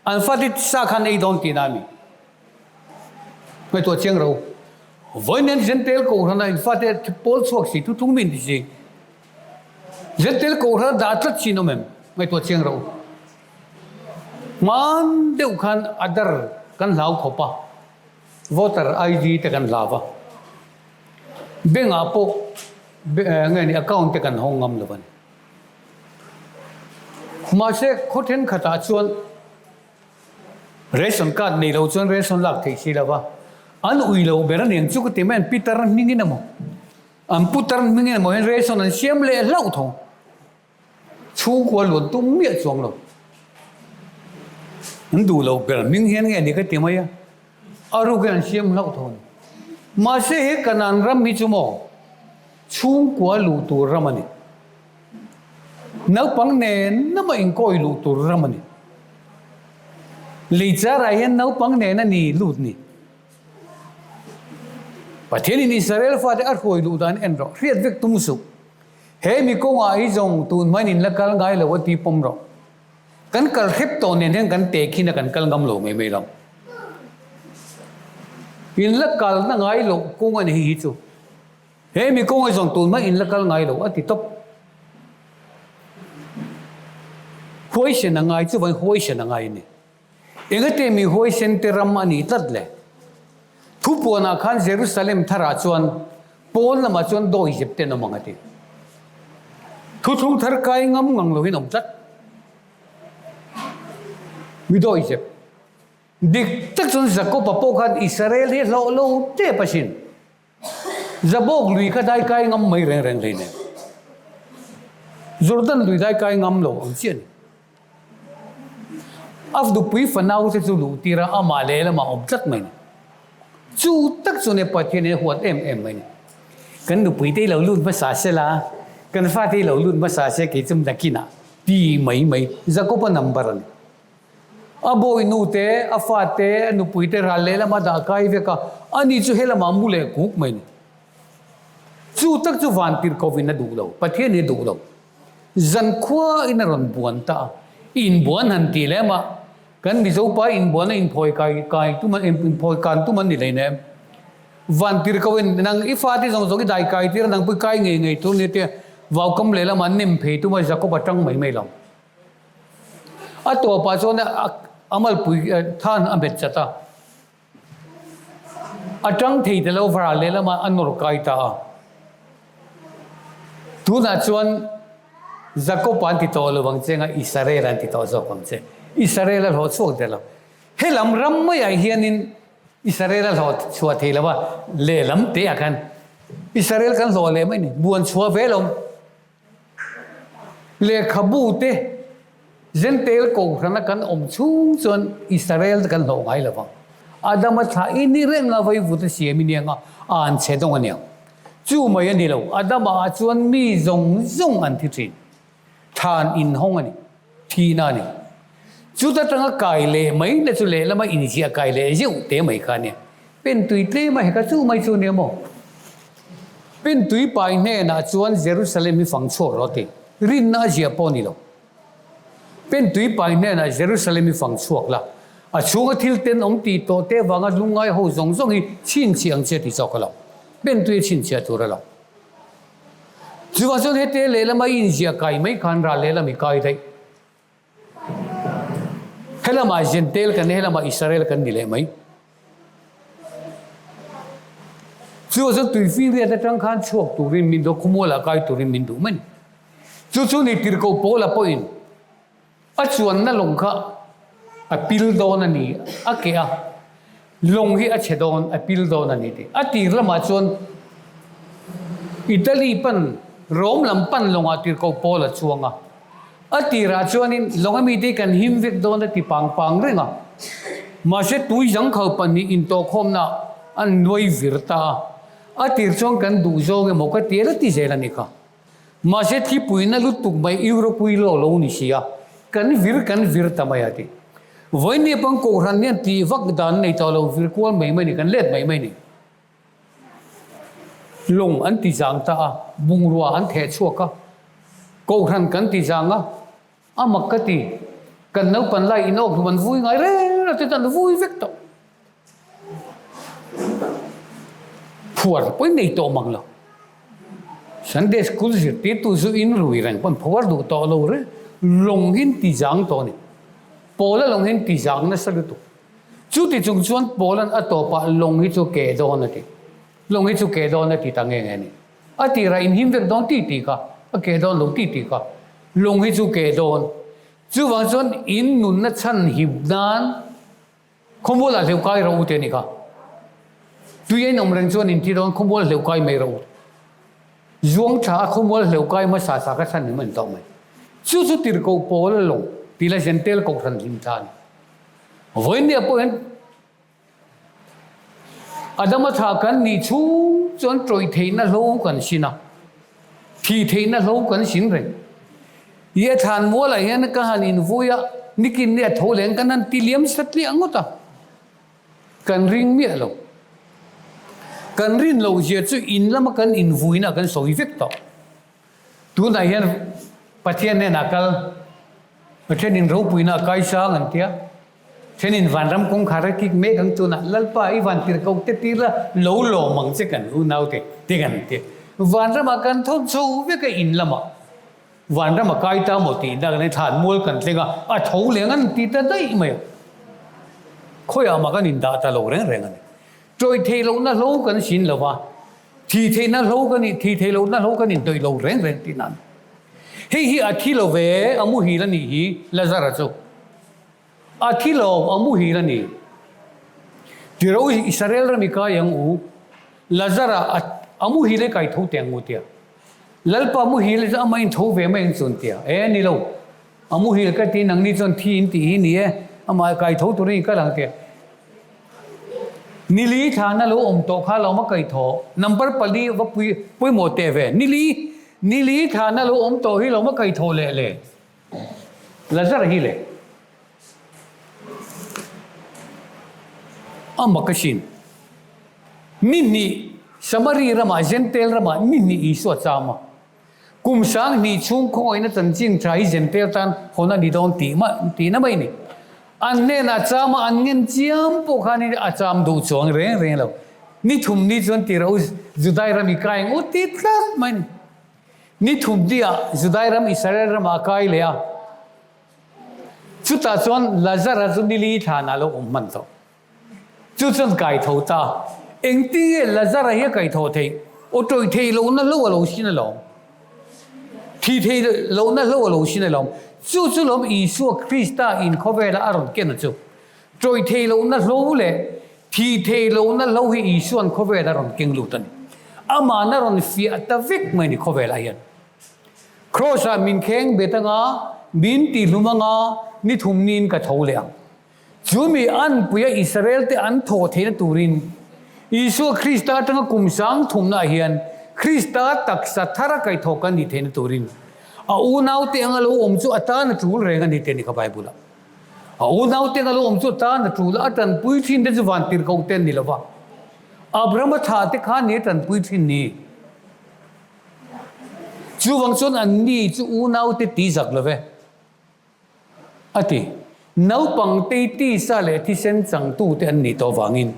An fate sa khan ei dawn tihna a ni. Ngaihtuah chiang ro. Vawiin an Jentail kohhrana in fate pawl chhuak si, thutlung mi inti si. Jentail kohhrana dah tlat si an awm em? Ngaihtuah chiang ro. Hman deuh khan Adar kan hlau khawp a, voter ID te kan hlau a. Bank ah pawh nge ni account te kan hawng ngam lo a ni. Mahse, khaw thenkhatah chuan ration card nei lo chuan ration lak theih si lo va, an ui lo ber a nen chu ka ti mai, an pitar hmingin emaw, an putar hmingin emaw hian ration an siam leh hlauh tho. Chhungkua luan tum miah chuang lo. An duh lo ber hming hian nge ni ka ti mai a, a rukin an siam hlauh tho a ni. Mahse he Kanaan ram hi chu maw chhungkua luh tur ram a ni. Naupang nen lama inkawi luh tur ram a ni. Lei charah hian naupang nen a ni lut ni. Pathianin Israel fate a hruai luh dan en rawh, hriat vek tum suh. He mi kawngah hi zawng tun hmain in la kal ngai lo a ti pawm rawh. Kan kal hrep tawh nen hian kan tehkhin a kan kal ngam lo mai mai lo. In la kalna ngai loh kawng a ni hi chu. He mi kawng hi zawng tun hmain in la kal ngai lo a ti tawp. Huaisen a ngai chu vain huaisen a ngai a ni. Engate mi huaisen te ram a nih tlat le? Thupuanah khan Jerusalem tharah chuan pawn lamah chuan dawihzep te an awm ang a ti. Thuthlung thar kai ngam ngang loin awm tlat. Mi dawihzep. Dik tak chuan Jakob-a pawh khan Israel hi hlawh lo tep asin. Zabawk lui kha dai kai ngam mai reng reng hleinem. Jordan lui dai kai ngam lo ang chiah a ni. A nupui fanau te chu luh tir a, amah lehlamah awm tlat mai a ni. Chu tak chu nia Pathian hi a huat em em mai a ni. Kan nupui te hi lo lut hmasa se la, kan fate hi lo lut hmasa se kei chu nakinah ti mai mai Jakob-a number a ni. A bawinu te, a fa te, a nupui te ral lehlam a dah kai vek a, ani chu helamah mu leh kuk mai a ni. Chu tak chu vantirhkohin a duh lo, Pathian hi a duh lo. Zankhua in a rawn buan ta a, inbuan han tih lem a, kan Mizo pa inbuan a inphawi kai kai tum a, inphawi kan tum an ni hleinem. Vantirhkohin nang i fate zawng zawng i dai kai tir a, nang pawh i kai ngei ngei tur a ni tia vaukam lehlamah an nem phei tum a, Jakob a tang mai mai lo. A tawpah chuan a malpui than a hmet chat a, a tang thei ta lo vara lehlamah a nawr kai ta a. Tunah chuan Jakob-a an ti tawh lo ang che anga Israel an ti tawh zawk ang che. Israel a hlawh chhuak der lo. Helam ram maiah hianin Israel a hlawh chhuah thei lo a, lehlam teah khan Israel kan hlawh leh mai a ni. Buan chhuah ve lo. Lehkhabu te Jentail kohhrana kan awm chhung chuan Israel te kan hlawh ngai lo vang. Adama thlah i ni reng a vaivut a siam i niang a, a an chhe dawng a niang. Chu mai a ni lo, Adama ah chuan mi zawng zawng an thi thin. Thlan inhawng a ni. Thihna a ni. Chuta tanga kai leh mai na chu lehlama inziah kai leh zeuh te mai kha a nia. Pen tui tlem a heka chu mai chu a nia maw? Pen tui pai hnenah chuan Jerusalem hi fang chhuak rawh a ti. Rinna a ziah pawh a ni lo. Pen tui pai hnenah Jerusalem hi fang chhuak la, a chhunga thil tenawm tih tawh te avanga lungngai ho zawng zawng hi chhinchhiah ang che ti chawk a lo. Pen tui a chhinchhiah tur a lo. Chuvang chuan hete lehlama i inziah kai mai khan ral lehlam i kai daih. Helamah Jentail kan ni, helamah Israel kan ni leh mai. Chuvang chuan tuifinriat atang khan chhuak turin min duh a, khawmualah kai turin min duh mai a ni. Chu chu ni tirhkoh Paula pawhin A chuanna lawng kha a pil dawn a ni, a keh a, lawng hi a chhe dawn, a pil dawn a ni tih. A tir lamah chuan Italy pan, Rome lam pan lawngah tirhkoh Paul a chuang a. A tirah chuanin lawng a mite hi kan him vek dawn a ti pang pang reng a. Mahse tui zangkhau pahnih intawhkhawmnaah an nuai vir ta a. A tir chuan kan duh zawng emaw ka ti a la ti zel a ni kha. Mahse thipuina lutuk mai Europui lo lo ni si a, kan vir kan vir ta mai a ti. Vawinia pang Kohhran hian tih vak dan nei tawh lo vir kual mai mai ni, kan let mai mai ni. Lawng an ti zang ta a, bungrua an theh chhuak a, Kohhran kan ti zang a, A mak ka ti. Kan naupan lai in awk hlum an vui ngai reng reng te chuan an vui vek tawh. Phuar pawhin nei tawh mang lo. Sunday school zirtirtu chu in rui reng pawn phuar duh tawh lo reng. Lawng hi an ti zang tawh a ni. Pawla lawng hi an ti zang nasa lutuk. Chuti chung chuan Pawla'n a tawpah lawng hi chu ke dawn a ti. Lawng hi chu ke dawn a ti ta nge nge a ni. A tirah inhim vek dawn tih tih kha, a keh dawn lo tih tih kha. Lung hi chu keh dawn. Chuvang chuan in nunna chhan hip nan khawmualah hleuh kai rawh u tih a ni kha. Tui a inawm reng chuan in thi dawn khawmual hleuh kai mai rawh u. Zuang tha a khawmual hleuh kai hmasa sa kha chhan him a ni tawh mai. Chu chu tirhkoh pawl a lawng tih la Jentail kohhran hlim tha a ni. Vawinia pawh hian Adama thlah kan nih chhung chuan tawih theihna hlo kan sin a, thih theihna hlo kan sin reng. I a thlan mualah hian ka han invui a, nikin ni a tho leh ang kan han ti liam satliah ngawt a, kan ring miah lo. Kan rin loh zia chu in lama kan invuina kan sawi vek tawh. Tunah hian Pathian hnenah kal, Pathianin ropuina a kai sang an tia, thenin vanram kawngkhar a kik mek ang tunah Lalpa i van tirhkoh te tir la lo lawm ang che kan unaute te kan tia. Vanramah kan thawn chho vek a in lamah vanram a kai ta maw tih nak in thlan mual kan thleng a, a tho leng an ti ta daih mai a. Khawiah mah kan indah ta lo reng reng a ni. Tawih theih lohna hlo kan sin lo va, thi theihna hlo kan in, thi theih lohna hlo kan intawih lo reng reng tih nan. Hei hi a thi lo ve, a muhil a nih hi, Lazara chu. A thi lo, a muhil a ni. Tiro Israel ram i kai ang u, Lazara a, a muhil e kai tho teh ang u tia. Lalpa muhil chu amah in tho ve mai ang chuan tia. E, ni lo. A muhil ka ti nangni chuan thi in tih hi ni e, amah kai tho turin i kal ang tia. Nili thlana lo awm tawh kha lo ma kai thaw. Number pali va pui pawimawh teh ve. Nili nili thlana lo awm tawh hi lo ma kai thaw leh le. Lazar hi le. A mak asin. Ni hnih Samari ramah Jentail ramah ni hnih Isua cham a. Kum 2000 chhung khawngaihna chanchin tha hi Jentail tan hawn a ni dawn tih mah tihna mai a ni. An hnenah chama an ngen chiam pawh khan a cham duh chuang reng reng lo. Ni thum ni chuan tira u Judai ram i kai ang u ti tlat mai a ni. Ni thum ni-ah Judai ram Israel ramah a kai leh a. Chutah chuan Lazara chu nili thlanah a lo awm hman tawh. Chu chuan kai tho ta. Engtin nge Lazara hi a kai tho theih? Aw tawih theih lohna hlo a lo sin alawm. Thi theih lohna hlo a lo sin alawm. Chu chu lawm Isua Krista in khawvela a rawn ken a chu. Tawih theih lohna hlo leh thi theih lohna hlo hi Isua'n khawvela a rawn keng lut a ni. Ama'n a rawn fiah ta vek mai a ni khawvelah hian. Kraws-ah min kheng bet anga, min tihlum anga, ni thum niin ka tho leh ang. Chu mi anpuia Israel-te an thawh theihna turin Isua Krista atanga kum sang thumnaah hian Krista taksa thara kaihthawh kan nih theihna turin a unaute anga lo awm chu a tan a tul reng a ni tih a ni kha Bible-ah. A unaute anga lo awm chu a tan a tul a, a tanpui thin te chu vantirhkoh te an ni lo va, Abrahama thlah te kha ni a tanpui thin ni. Chuvang chuan anni chu unaute ti zak lo ve. A ti. Naupang tei tisa leh thisen changtute an nih tawh vangin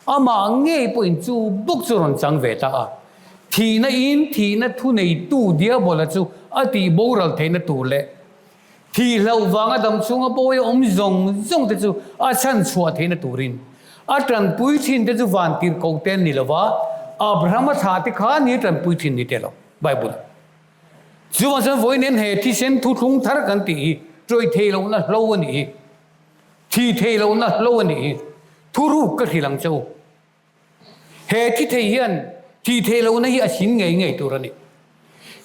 amah ngei pawhin chu bawk chu rawn chang ve ta a. Thihna in thihna thuneitu Diabola chu a tih boral theihna tur leh thih hlauh vanga damchhunga bawi a awm zawng zawng te chu a chhan chhuah theihna turin a tanpui thin te chu vantirhkoh te an ni lova, Abrahama thlah te kha ni a tanpui thin ni te lo Bible. Chuvang chuan vawi nen he thisen thuthlung thar kan tih hi tawih thei lohna hlo a nih hi, thi thei lohna hlo a nih hi, thuruk ka hrilh ang che u. He thi thei hian thi thei lohna hi a sin ngei ngei tur a ni.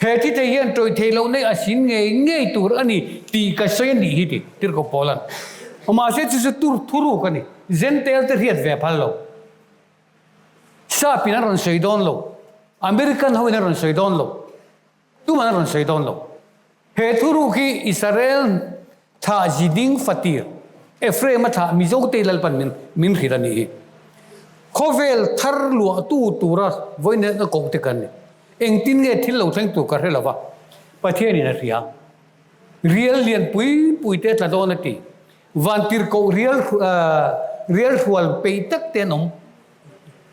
He thi thei hian tawih thei lohna hi a sin ngei ngei tur a ni tih ka sawi a nih hi ti Tirhkoh Paula'n. Mahse chu chu tur thuruk a ni, Jentail te hriat ve phal lo. Sap in an rawn sawi dawn lo, American ho in an rawn sawi dawn lo, tuman an rawn sawi dawn lo. He thuruk hi Israel thlah ziding fatir Ephraim a thlah Mizo te Lalpan min min hrilh a nih hi. Khawvel thar luahtu tura vawiin a koh te kan ni. Engtin nge thil lo thleng tur ka hre lo va, Pathian in a hria. Rial lian pui pui te tla dawn a ti. Vantirhkoh rial rial hrual peih tak te an awm.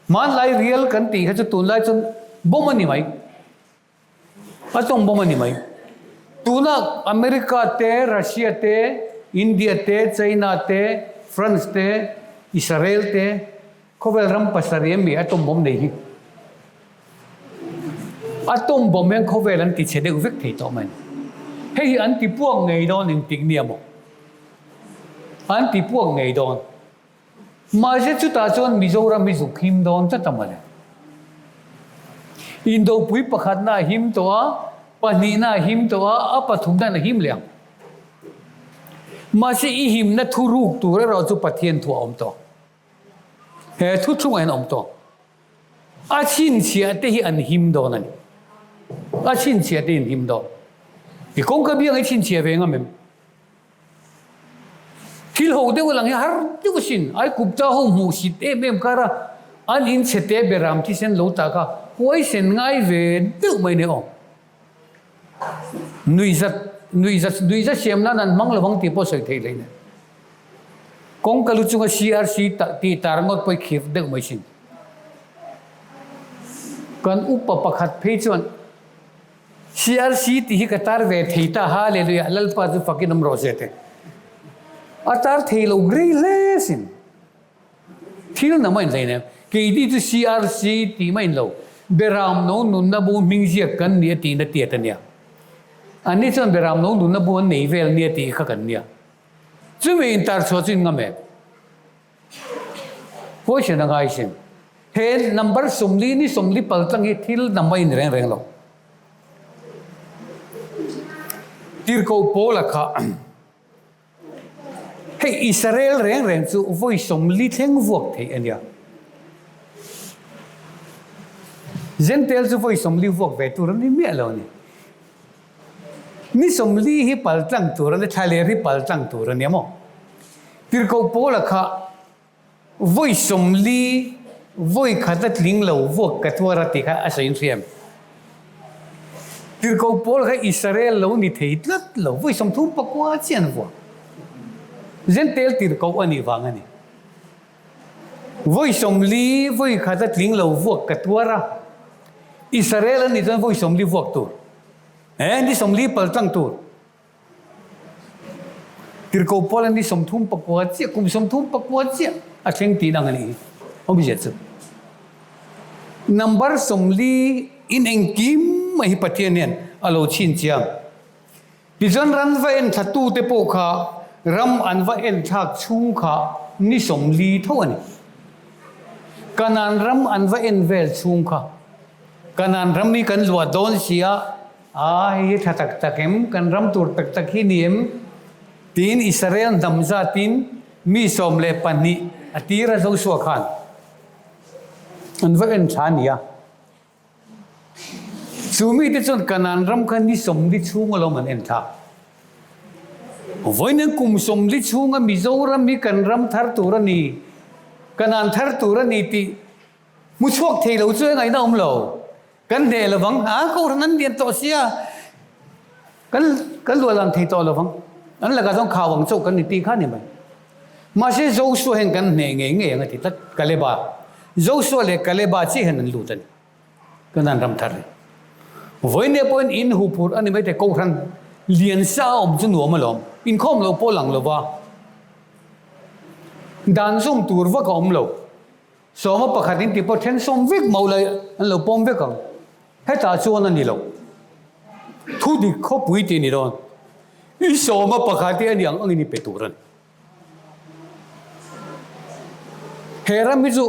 Hmanlai rial kan tih kha chu tunlai chuan bomb a ni mai. A tawng bomb a ni mai. Tuna America te, Russia te, India te, China te, France te, Israel te, Khawvel ram pasarih ami atom bomb nei hi atom bomb hian khawvel an ti chhe deuh vek thei tawh mai. Hei hi an ti puak ngei dawn engtik nia maw? An ti puak ngei dawn. Mahse chutah chuan Mizoram hi zuk him dawn tlat a mawle. Indopui pakhatna a him tawh a, pahnihna a him tawh a, a pathumna in a him leh ang. Mahse i himna thuruk tur erawh chu Pathian thu a awm tawh. He thu chungah hian a awm tawh. A chhinchhiah te hi an him dawn a ni. A chhinchhiah te hi an him dawn. I kawngka biang i chhinchhiah ve ngam em? Thil ho deuh a lang hi har deuh asin. Aikupta ho hmuh sit em em kar a, an in chhete beram thisen lo ta kha huaisen ngai ve deuh mai nia aw. Nuihzat nuihzat nuihzat siam nan an hmang lovang tih pawh sawi theih leh nen. Kawngka lu chunga CRC tih tar ngawt pawh i khir deuh mai sin. Kan upa pakhat phei chuan CRC tih hi ka tar ve thei ta, Hallelujah, Lalpa chu fakin awm rawh se te. A tar thei lo grei hle sin. Thil na mah in hlei nem. Keini chu CRC tih mah in lo. Beram no nunna bu hming ziak kan nia tihna tiat a nia. Anni chuan beram no nunna bu an nei vel nia tih kha kan nia. Chumi in tar chhuah chu in ngam em? Question a ngai sin. He number 40 ni 40 pal tlang hi thil na mah in reng reng lo. Tirhkoh Paula kha Hei Israel reng reng chu vawi 40 thleng vuak theih a nia. Jentail chu vawi 40 vuak ve tur a ni miah lo a ni. Ni 40 hi pal tlang tur a ni, thlaler hi pal tlang tur a nia maw? Tirhkoh Paula kha Vawi 40 vawi khat a tling lo vuak ka tuar a ti kha a sawi hriam. Tirhkoh Paul kha Israel lo ni thei tlat lo, vawi 39 chiah an vuak. Jentail tirhkoh a nih vang a ni. Vawi 40 vawi khat a tling lo vuak ka tuar a, Israel a nih chuan vawi 40 vuak tur, eh ni 40 pal tlang tur. Tirhkoh Paula ni 39 chiah, kum 34 chiah a thleng tih dang a nih hi. Awmzia chu number 40 in engkim mai hi Pathian hian a lo chhin chiang. Tichuan ran va en thlatute pawh kha ram an va en thlak chhung kha ni 40 tho a ni. Kanaan ram an va en vel chhung kha Kanaan ram hi kan luah dawn si a, A, hei hi tha tak tak em? Kan ram tur tak tak hi ni em? Tiin Israel hnam zatin mi 12 a tir a Joshua khan an va en tha a ni a. Chu mite chuan Kanaan ram kha ni 40 chhung alawm an en tha. Vawiin kum 40 chhunga Mizoram hi kan ram thar tur a ni, Kanaan thar tur a ni tih hmu chhuak thei lo chu engaihna awm lo. Kan hneh lovang, a kohhran an lian tawh sia, kan kan luah lang thei tawh lovang, an lakah chuan khau ang chauh kan ni tih kha ni mai. Mahse Joshua hian kan hneh ngei ngei ang a ti tlat, Kaleba, Joshua leh Kaleba chiah hian an lut a ni, Kanaan ram thar hi. Vawinia pawhin in huphurh a ni mai thei, kohhran lian sa a awm chu nuam alawm, inkhawm lo pawh lang lova, dan zawm tur vak a awm lo. Sawma pakhat in ti pawh then sawm vek mauh lai an lo pawm vek ang. Hetah chuan a ni lo. Thu dik khawpui tih a ni dawn. I sawma pakhat hi a ni ang angin i pe tur a ni. He ram hi chu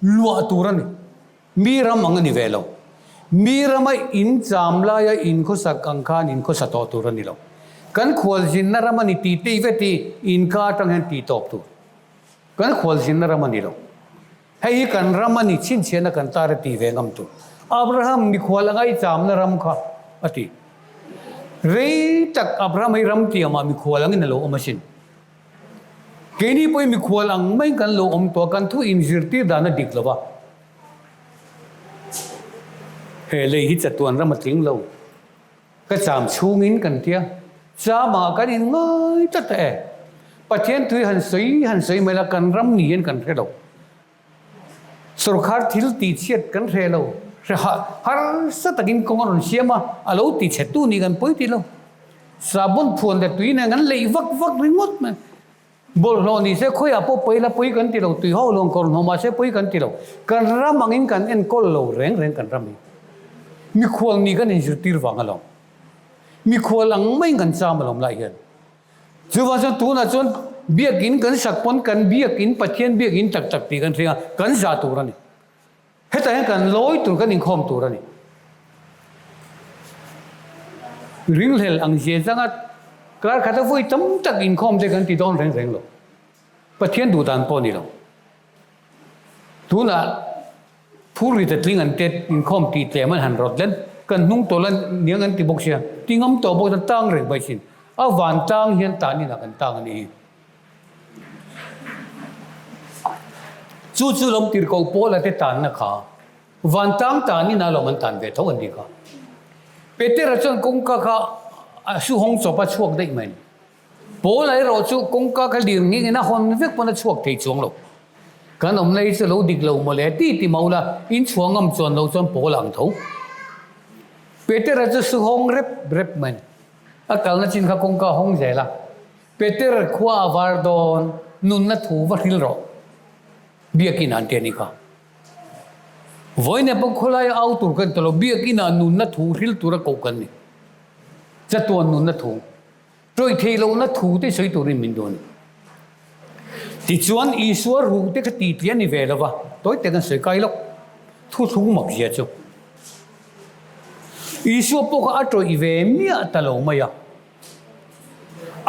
luah tur a ni. Mi ram ang a ni ve lo. Mi rama in cham laia in khawsak ang khan in khawsa tawh tur a ni lo. Kan khualzinna ram a ni tih tei vet hi inka atang hian tih tawp tur. Kan khualzinna ram a ni lo. Hei hi kan ram a ni chhinchhiahna kan tar a ti ve ngam tur. Abraham mikhual anga i chamna ram kha a ti. Rei tak Abraham hi ram tiamah mikhual angin a lo awm asin. Keini pawhin mikhual ang maiin kan lo awm tawh a, kan thu inzirtir dan a dik lo va. He lei hi chatuan ram a tling lo. Ka cham chhungin kan tia, chamah kan in ngai tlat e. Pathian tui han sawi han sawi mai la, kan ram ni hian kan hre lo. Sorkar thil tih chhiat kan hre lo. Hre harsa takin kawng a rawn siam a, a lo ti chhe tu ni kan pawi ti lo. Sabun phuan leh tui nen kan leih vak vak ringawt mai. Bawlhhlawh ni se khawiah pawh pawi la pawi kan ti lo, tui ho luang kawr hnawh mahse pawi kan ti lo. Kan ram angin kan enkawl lo reng reng kan ram hi. Mikhual ni kan inzirtir vang alawm. Mikhual ang maiin kan cham alawm lai hian. Chuvang chuan tunah chuan biakin kan sak pawn kan biakin Pathian biakin tak tak tih kan hria a, kan zah tur a ni. Hetah hian kan lawi tur, kan inkhawm tur a ni. Ringhlel ang zia zanga. Kar khata vawi tam tak inkhawm te kan ti dawn reng reng lo. Pathian duh dan pawh a ni lo. Tunah phur ri ta tling an te inkhawm tih tlem an han rawt len kan hnung tawlh a niang an ti bawk sia. Ti ngam tawh bawk chuan tang reng mai thin. A van tang hian tan inah kan tang a nih hi. Chu chu lawm tirhkoh Paula te tanna kha vantlang tanin a lawm an tan ve tho an tih kha. Petera chuan kawngka kha a su hawng chawp a chhuak daih mai. Paula erawh chu kawngka kha lir nghing in a hawn vek pawn a chhuak thei chuang lo. Kan awmna hi chu lo dik lo mawle ti ti mauh la, in chhuah ngam chuan lo chuan Paula ang tho. Petera chu su hawng rep rep mai. A kalna chin kha kawngka a hawng zel a. Peter khua a var dawn, nunna thu va hril rawh. Biakinn ah an ti a ni kha. Vawiin pawh khawlaia au tur kan ti lo, biakinn ah nunna thu hril tura koh kan ni. Chatuan nunna thu, tawih theih lohna thu te sawi turin min duh a ni. Tichuan Isua ruh te kha titli a ni ve lo va, tawi te kan sawi kai lawk. Thuthlung mak zia chu. Isua pawh kha a tawih ve miah ta lo mai a.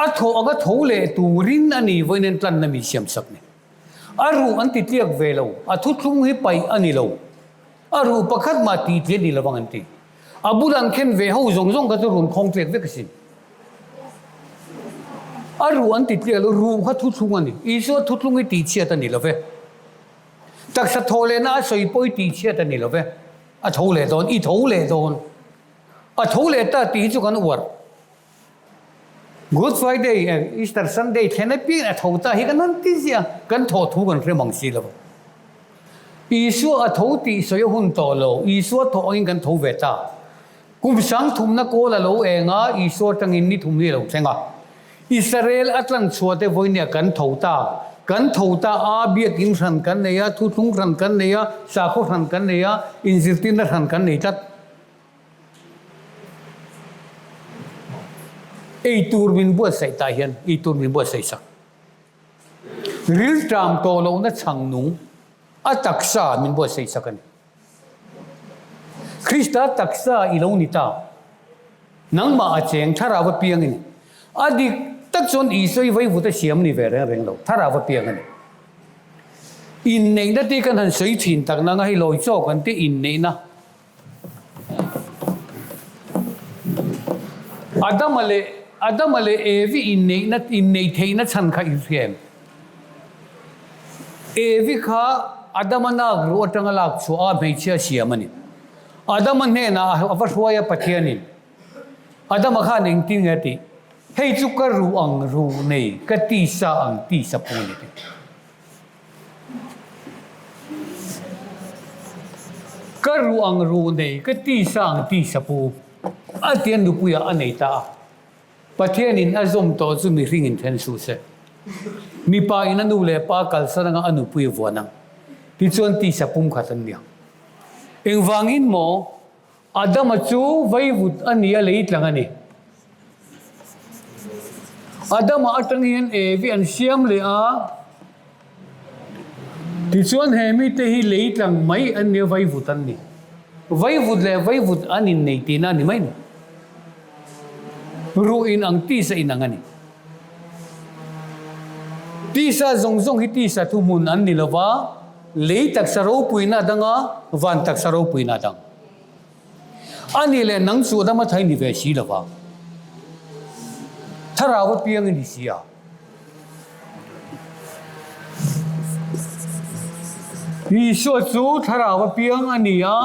A thawh anga tho leh turin a ni vawiin an tlanna mi siam sak ni. A ruh an ti tliak ve lo, a thuthlung hi paih a ni lo. A ruh pakhat mah tih tliah ni lovang an ti. A bul an khen ve ho zawng zawng kha chu run khawng tliak vek asin. A ruh an ti tliak lo, ruh kha thuthlung a ni. Isua thuthlung hi tihchhiat a ni lo ve. Taksa thawh lehna a sawi pawh hi tihchhiat a ni lo ve. A tho leh dawn, i tho leh dawn. A tho leh ta tih hi chu kan uar. Good Friday eh Easter Sunday thlen apiang a tho ta hi kan han ti ziah a, kan thawh thu kan hre mang si lo. Isua a tho tih sawi a hun tawh lo, Isua thawh angin kan tho ve ta. Kum sang thumna kawl a lo eng a, Isua atangin ni thum hi a lo thleng a. Israel a tlang chhuah te vawinia kan tho ta. Kan tho ta a, biakinn hran kan nei a, thuthlung hran kan nei a, sakhaw hran kan nei a, inzirtirna hran kan nei tlat. Ei tur min buatsaih tah hian ei tur min buatsaih sak. Rilṭam tawh lohna chhang nung a taksa min buatsaih sak a ni. Krista taksa i lo ni ta. Nangmah a cheng thlarau a piang i ni. A dik tak chuan Isua i vaivut a siam ni ve reng reng lo, thlarau a piang a ni. Inneihna te kan han sawi thin tak nanga hei lawi chawk an ti inneihna. Adama leh Adama leh Evi inneihna inneih theihna chhan kha i hria em? Evi kha Adama nak ruh atanga lak chhuah a hmeichhia siam a ni. Adama hnenah a va hruai a Pathianin. Adama khan engtin nge a tih? Hei chu ka ruh ang ruh nei, ka tisa ang tisa pawh a ni tih. Ka ruh ang ruh nei, ka tisa ang tisa pu. A tia nupuiah a nei ta a. Pathianin a zawm tawh chu mihringin then suh se. Mipa in a nu leh pa kalsan anga a nupui a vuan ang. Tichuan tisa pumkhat an ni ang. Engvangin maw? Adama chu vaivut a ni a lei tlang a ni. Adama atang hian Evi an siam leh a, tichuan he mite hi lei tlang mai an ni a, vaivut an ni. Vaivut leh vaivut an innei tihna a ni mai ni. Ruh in ang tisa in ang a ni. Tisa zawng zawng hi tisa thuhmun an ni lova, Lei taksa ropuina a dang a, van taksa ropuina a dang. A nih leh nang chu Adama thai ni ve si lova, thlarau apiang i ni si a. Isua chu thlarau apiang a ni a,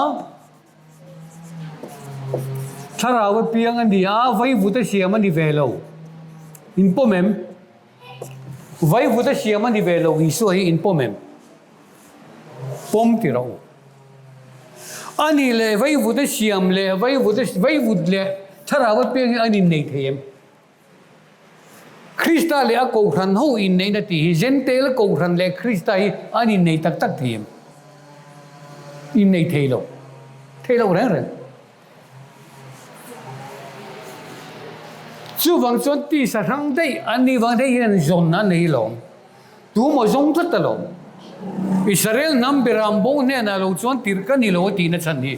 thlarau apiang a ni a, vaivut a siam a ni ve lo. In pawm em? Vaivut a siam a ni ve lo Isua hi in pawm em? Pawm ti rawh u. A nih leh vaivut a siam leh vaivut a vaivut leh thlarau apiang hi an innei thei em? Krista leh a kohhran ho inneihna tih hi Jentail kohhran leh Krista hi an innei tak tak thei em? Innei thei lo. Thei lo reng reng. Chuvang chuan tisa hrang daih an nih vang daih hian zawn an nei lawm. Tu maw zawng tlat alawm. Israel hnam beram bo hnenah lo chuan tirh ka ni lo a tihna chhan hi.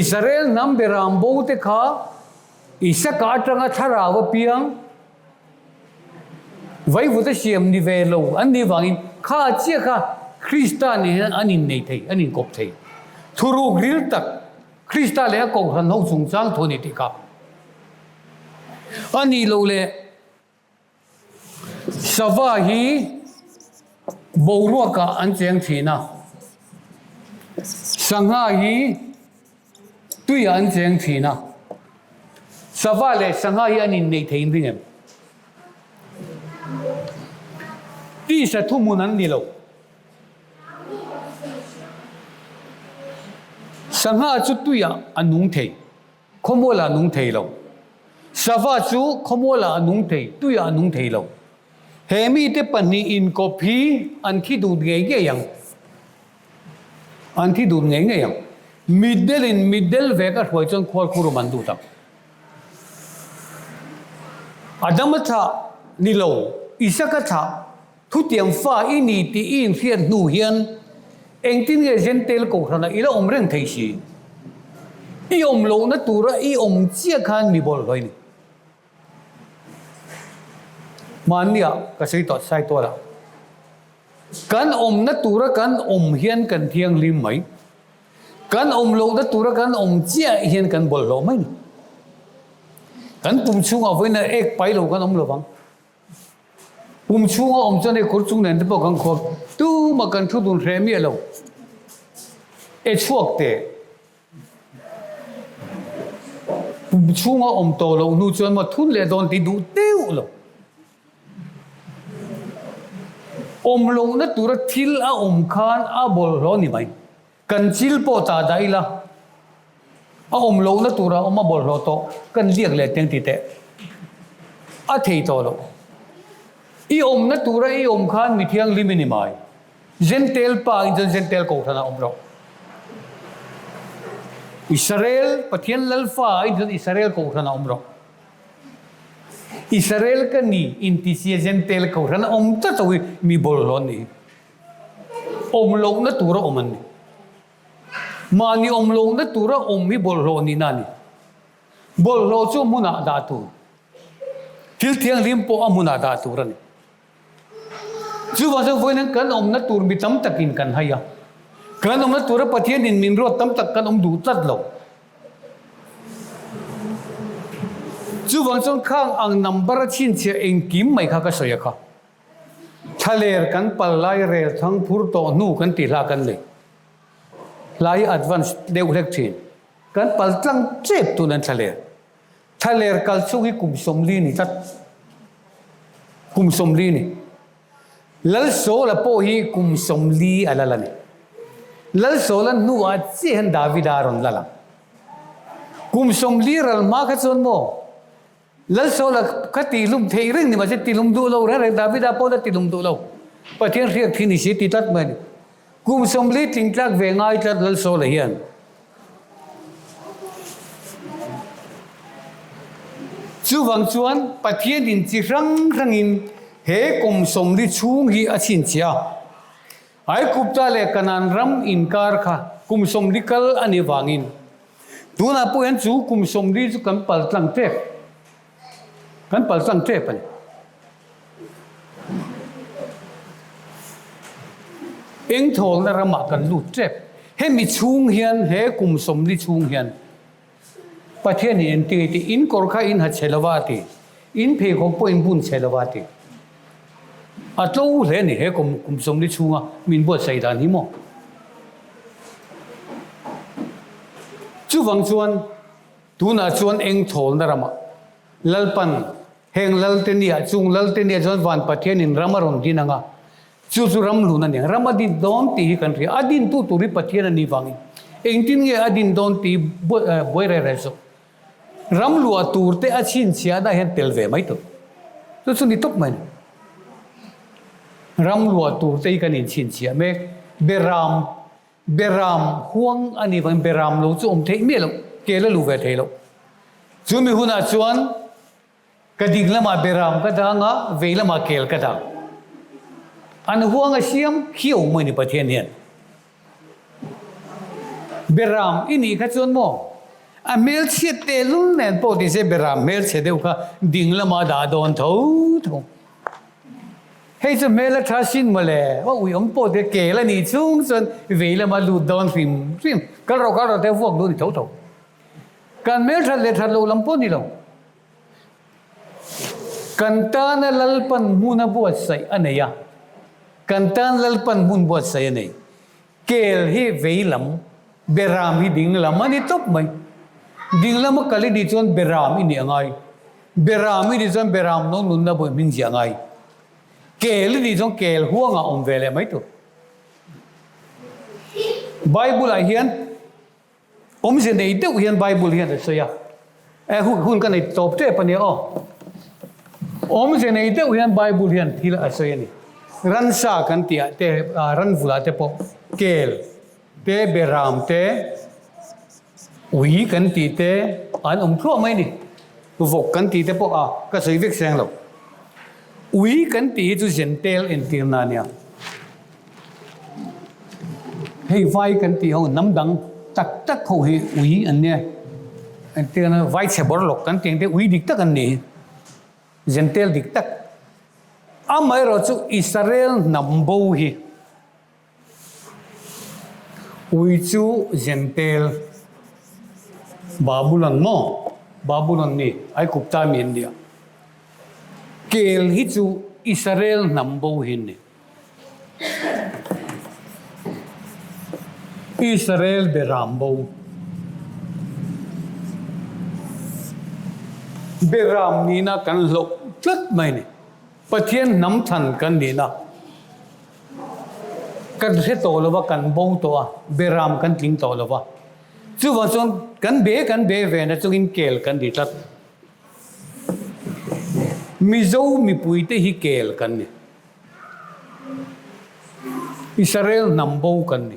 Israel hnam beram bo te kha Isaka atanga thlarau a piang. Vaivuta siam ni ve lo an nih vangin kha chiah kha Krista nen hian an innei thei, an inkawp thei. Thuruk ril tak Krista leh a kohhran ho chungchang thu a ni tih kha a nih loh leh Sava hi boruakah an cheng thin a, sangha hi tuiah an cheng thin a. Sava leh sangha hi an inneih thei in ring em? Tisa thuhmun an ni lo. Sangha chu tuiah a nung thei. Khawmualah a nung thei lo. Sava chu khawmualah a nung thei, tuiah a nung thei lo. He mite pahnih inkawp hi an thi dut ngei ngei ang. An thi dut ngei ngei ang. Mitdelin mitdel vek a hruai chuan khualkhurum an dut ang. Adama thlah ni lo, Isaka thlah Thutiang fa i ni tih i inhriat hnu hian engtin nge Jentail kohhranah i la awm reng thei si? I awm lohna tura i awm chiah khan mi bawlhhlawh i ni. Hmanniah ka sawi tawh Saitualah kan awmna tura kan awm hian kan thianghlim mai. Kan awm lohna tura kan awm chiah hian kan bawlhhlawh mai ni. Kan pum chhungah vawiin ek pai lo kan awm lovang. Pum chhunga awm chuan hei kawr chung nen te pawh kan khuap tumah kan thu dun hreh miah lo. E chhuak teh. Pum chhunga awm tawh loh hnu chuan maw thun leh dawn tih duh deuh lo. Awm lohna tura thil a awm khan a bawlhhlawh ni mai. Kan chil pawh tah dah ila, a awm lohna tura awm a bawlhhlawh tawh kan liak leh teng ti teh. A thei tawh loh. I awmna tura i awm khan mi thianghlim i ni mai. Jentail pa in chuan Jentail kohhranah awm rawh. Israel Pathian Lalfa ah in chuan Israel kohhranah awm rawh. Israel ka ni inti sia Jentail kohhran a awm tlat lo hi mi bawlhhlawh an nih hi. Awm lohna tura awm an ni. Mahni awm lohna tura awm hi bawlhhlawh nihna a ni. Bawlhhlawh chu hmunah dah tur. Thil thianghlim pawh a hmunah dah tur a ni. Chuvang chuan vawiin kan awmna tur mi tam takin kan hai a. Kan awmna tura Pathianin min ruat tam tak kan awm duh tlat lo. Chuvang chuan khang ang number a chhinchhiah engkim mai kha ka sawi a kha. Thlaler kan pal lai rel thang phur tawh hnu kan tih hla kan nei. Hla hi advance deuh hlek thin. Kan pal tlang tep tun an thlaler. Thlaler kal chhung hi kum 40 ni tlat. Kum 40 ni. Lalsawla pawh hi kum 40 a lal a ni. Lalsawla hnuah chiah hian Davida a rawn lal ang. Kum 40 ral hma kha chuan maw Lalsawla kha tihlum theih reng ni mahse tihlum duh lo reng reng Davida pawh la tihlum duh lo. Pathian hriat khi ni si ti tlat mai a ni. Kum 40 tling tlak ve ngai tlat Lalsawla hian. Chuvang chuan Pathian in chi hrang hrangin he kum 40 chhung hi a chhinchhiah a. Aigupta leh Kanaan ram inkar kha kum 40 kal a nih vangin Tunah pawh hian chu kum 40 chu kan pal tlang tep, kan pal tlang tep a ni. Eng thawlna ramah kan lut tep. Hemi chhung hian, he kum 40 chhung hian Pathianin engtin nge tih, in kawr kha in ha chhe lova a ti, in pheikhawk pawh in bun chhe lova a ti. A tlo hle a ni he kum kum 40 chhunga min buatsaih dan hi maw? Chuvang chuan tunah chuan eng thawlna ramah Lalpan heng Lalte nia chung Lalte nia chuan Van Pathianin ram a rawn din ang a, chu chu ram lun a ni ang. Ram a din dawn tih hi kan hria. A dintu tur hi Pathian a nih vangin engtin nge a din dawn tih hi buai reh reh suh. Ram luah tur te a chhinchhiahna hian tel ve mai tur. Chu chu ni tawp mai a ni. Ram luah tur te hi kan inchhinchhiah mek. Beram Beram huang a nih vangin beram lo chu awm theih miah loh, kel a luh ve thei loh. Chu mi hunah chuan ka ding lamah beram ka dang a, vei lamah kel ka dang. An huang a siam khiau mai ni Pathian hian. Beram i nih kha chuan maw a hmelchhiat tehlul nen pawh ti se beram hmelchhe deuh kha ding lamah a dah dawn tho tho. Hei chu hmel a tha sin mawle, a ui awm pawh te kel a nih chhung chuan vei lama lut dawn hrim hrim. Kal rawh kal rawh te vuak duh a ni tho tho. Kan hmel that leh that lo lam pawh ni lo. Kan tana Lalpan hmun a buatsaih a nei a, kan tan Lalpan hmun buatsaih a nei. Kel hi vei lam, beram hi ding lam a ni tawp mai. Ding lama kal i nih chuan beram i nih a ngai. Beram i nih chuan beram no nunna pawh i hming ziah a ngai. Kel i nih chuan kel huangah awm ve leh mai tur. Bible-ah hian Awmze nei deuh hian Bible hian a sawi a, e hun hun ka nei tawp tep a nia aw. Awmze nei deuh hian Bible hian thil a sawi a ni. Ransa kan tih ah te, ranvul ah te pawh kel te, beram te, ui kan tih te an awm thluah mai a ni. Vawk kan tih te pawh a, ka sawi vek seng lo. Ui kan tih hi chu zentel entirna a nia. Hei vai kan tih ho hnam dang tak tak ho hi ui an nia. Engtiang vai chhe bawr lawk kan tih ang te ui dik tak an nih hi. Zentel dik tak. Amaherawh chu Israel hnam bo hi Ui chu Zentel, Babulon maw? Babulon mi, Aikupta mi an ni a. Kel hi chu Israel hnam bo hi an ni. Israel beram bo. Beram nihna kan hloh tlat mai a ni. Pathian hnam than kan nihna kan hre tawh lo va, kan bo tawh a, beram kan tling tawh lo va. Chuvang chuan kan be kan be ve na chungin kel kan ti tlat. Mizo mipuite hi kel kan ni. Israel hnam bo kan ni.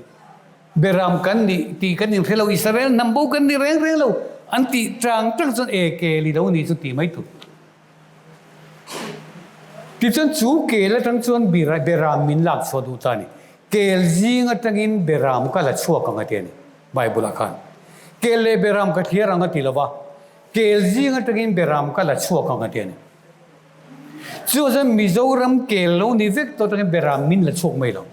Beram kan ni tih kan inhre lo, Israel hnam bo kan ni reng reng lo an tih tang tang chuan e kel i lo ni chu tih mai tur. Tichuan chu kel atang chuan beram min lak chhuah duh ta a ni. Kel zing atangin beram ka la chhuak ang a ti a ni Bible ah khan. Kel leh beram ka thliar ang a ti lo va, kel zing atangin beram ka la chhuak ang a ti a ni. Chu chuan Mizoram kel lo ni vek tawh atangin beram min la chhuak mai lo.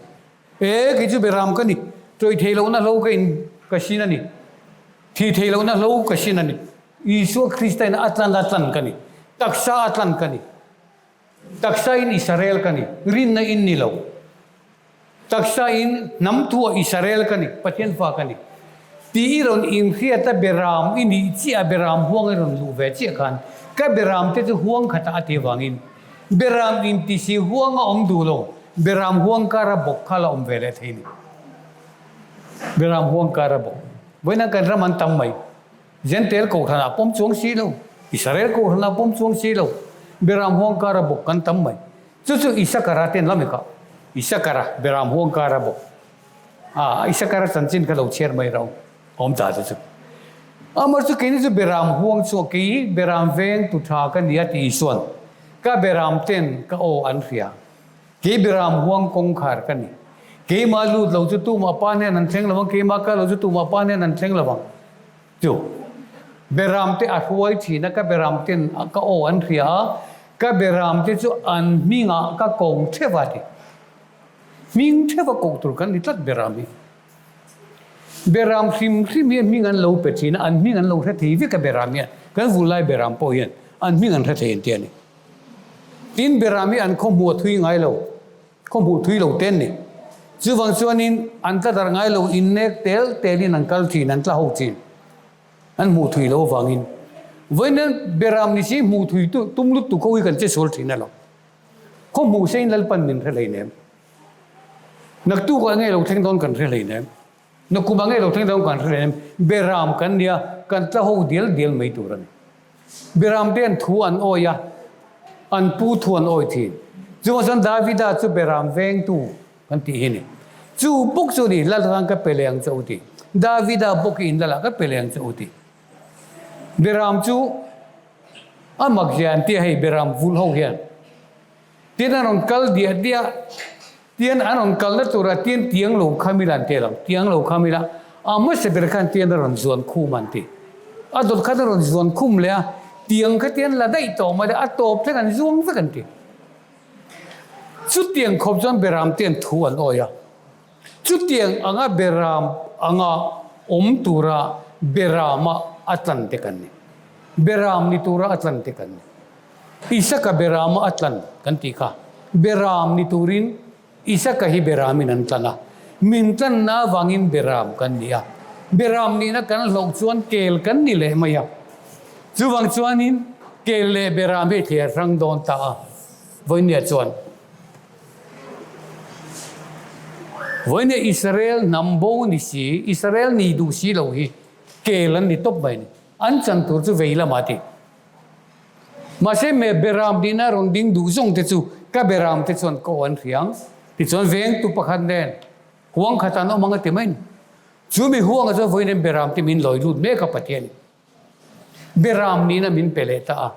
E kei chu beram ka ni, tawih thei lohna hlo ka in ka hrin a ni, thih thei lohna hlo ka hrin a ni. Isua Krista in a tlan a tlan ka ni, taksa a tlan ka ni, taksa in Israel ka ni, rinna in ni lo, taksa in hnam thuah Israel ka ni, Pathian fa ka ni tih i rawn inhriat a beram i nih chiah a beram huang i rawn luh ve chiah khan ka beram te chu huang khatah a ti avangin beram intisi huang a awm duh lo, beram huang kara bawk kha la awm ve leh thei ni. Beram huang kara bawk. Vawiin kan ram an tam mai. Jentail kohhranah pawm chuang si lo, Israel kohhranah pawm chuang si lo, Beram huang kara bawk kan tam mai. Chu chu Isakara te an la mek a, Isakara, Beram huang kara bawk. Ah, Isakara chanchin kha lo chhiar mai rau, awm ta che chu. Amar chu keini chu Beram huang chu kei Beram veng tu tha ka nia ti Isuan, ka Beram ten ka aw an hria. Kei Beram huang kawngkhar ka ni. Keimah lut lo chu tumah pa hnen an thleng lovang, keimah kal lo chu tumah pa hnen an thleng lovang. Chu Beram te a hruai thin a, ka Beram ten ka aw an hria a, ka Beram te chu an hmingah ka ko theuh a ti. Hming theuh a koh tur kan ni tlat Beram hi. Beram hrim hrim hi hming an lo pe thin a, an hming an lo hre thei vek a Beram hian, kan vul lai Beram pawh hian an hming an hre thei an ti a ni. Tin, Beram hi an khawhmuh a thui ngai lo, khawhmuh thui lo te an ni. Chuvang chuanin an tla darh ngai lo, innek tel telin an kal thin, an tla ho thin. An hmuh thui lo avangin. Vawiin Beram ni si hmuh thui tum lutuk ho hi kan che sual thin a lo. Khawhmuh sein Lalpan min hre hleinem. Naktukah nge lo thleng dawn kan hre hleinem. Nakum ah nge lo thleng dawn kan hre em? Beram kan nia, kan tla ho dial dial mai tur a ni. Beram te an thu an awi a, an pu thu an awi thin. Chuvang chuan Davida chu beram vengtu kan tih hi a ni. Chu bawk chu a ni, Lal khan ka pe leh ang che u tih. Davida bawk hi in Lal ah ka pe leh ang che u tih. Beram chu a mak zia an tia hei beram vul ho hian. Tin an rawn kal diah diah, tian an rawn kalna turah tian tiang lo kham ila an ti lo, tiang lo kham ila a hmasa ber khan tian a rawn zuan khum an ti. A dawt khan a rawn zuan khum leh a, tiang kha tian la daih tawh mai a, a tawp thleng an zuang vek an ti. Chutiang khawp chuan beram te an thu an awi a. Chutiang anga beram anga awm tura berama a tlan te kan ni. Beram ni tura a tlan te kan ni. Isaka berama a tlan kan tih kha. Beram ni turin Isaka hi beramin an tlan a. Min tlanna avangin beram kan ni a. Beram nihna kan hloh chuan kel kan ni leh mai a. Chuvang chuanin kel leh beram hi thliar hrang dawn ta a. Vawinia chuan Vawinia Israel hnam bo ni si, Israel ni duh si lo hi kel an ni tawp mai a ni. An chan tur chu vei lamah ti. Mahse me beram nihna rawn ding duh zawng te chu ka beram te chuan ko an hriang. Tichuan vengtu pakhat nen huang khat an awm ang a ti mai a ni. Chu mi huangah chuan vawiin beram te min lawi lut mek a Pathian. Beram nihna min pe leh ta a.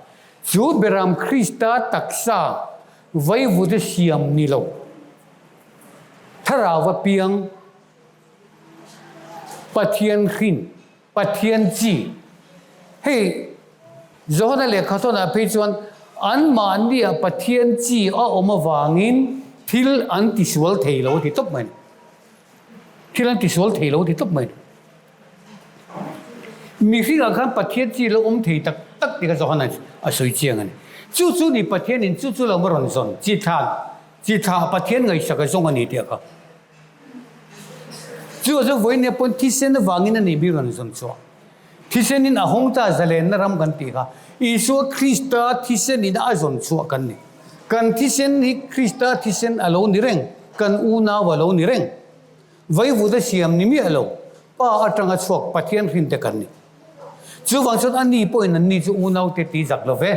Chu beram Krista taksa vaivute siam ni lo, thlarau apiang Pathian hrin, Pathian chi. Hei Johana lehkha thawnah phei chuan anmahnia Pathian chi a awm avangin thil an tisual thei lo a ti tawp mai a ni. Thil an tisual thei lo a ti tawp mai a ni. Mihringah khan Pathian chi lo awm thei tak tak tih kha Johana a sawi chiang a ni. Chu chu ni Pathianin chu chu lo ma rawn zawn chi thlan chi thlah Pathian ngaihsak a zawng a ni tih a kha. Chu a chu vawiin pawn thisen avangin a nih bik rawn zawn chhuah. Thisenin a hawng ta zalenna ram kan tih kha Isua Krista thisenin a zawn chhuah kan ni. Kan thisen hi Krista thisen a lo ni reng, kan unau a lo ni reng. Vaivut a siam ni miah lo, Pa atanga chhuak Pathian hrin te kan ni. Chuvang chuan a ni pawhin an ni chu unaute ti zak lo ve.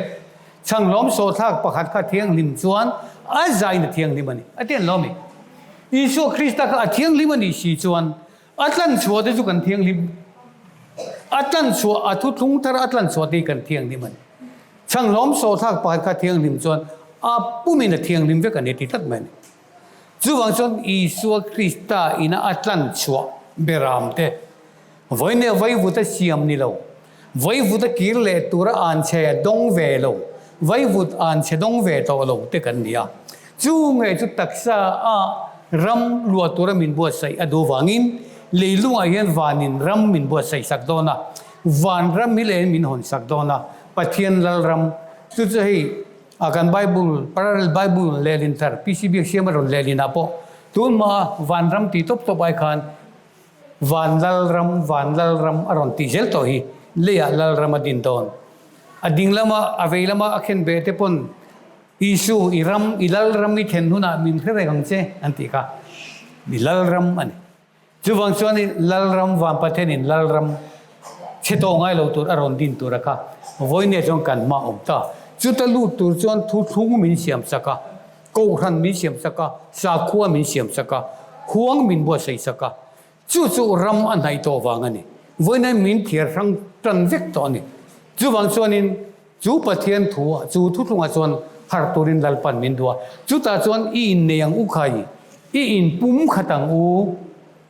Chhanglawm sawhthlak pakhat kha thianghlim chuan a zain a thianghlim a ni. A ti an lo mi. Isua Krista kha a thianghlim a nih si chuan a tlanchhuah te chu kan thianghlim. A tlanchhuah, a thuthlung thar a tlanchhuah te hi kan thianghlim a ni. Chhanglawm sawhthlak pakhat kha thianghlim chuan a pumin a thianghlim vek a ni ti tlat mai a ni. Chuvang chuan Isua Krista ina a tlan chhuah beram te, vawinia vaivut a siam ni lo, vaivut a kir leh tura an chhe dawng ve lo, vaivut an chhe dawng ve tawh lo te kan ni a. Chu nge chu taksa a ram luah tura min buatsaih a duh vangin leilungah hian vanin ram min buatsaih sak dawn a, van ram hi leh min hawn sak dawn a, Pathian Lalram chu chu hei A kan Bible, Parallel Bible lehlin thar PC Biaksiam a rawn lehlin ah pawh tunhma vanram tih tawp tawp ai khan van lalram, van lalram a rawn tih zel tawh hi leiah lalram a din dawn. A ding lama a vei lama a khen ve te pawn Isu i ram, i lalram i thlen hunah min hre reng ang che an tih kha i lalram a ni. Chuvang chuanin Lalram Van Pathianin Lalram chhe tawh ngai lo tur a rawn din tur a kha vawinia chuan kan hma awm ta. Chuta lut tur chuan thuthlung min siam sak a, kohhran min siam sak a, sakhua min siam sak a, huang min buatsaih sak a. Chu chu ram a hnaih tawh vang a ni. Vawinia min thiar hrang tan vek tawh a ni. Chuvang chuanin Chu Pathian thu ah, chu thuthlungah chuan harh turin Lalpan min duh a. Chutah chuan i innei ang u khai, i inpum khat ang u.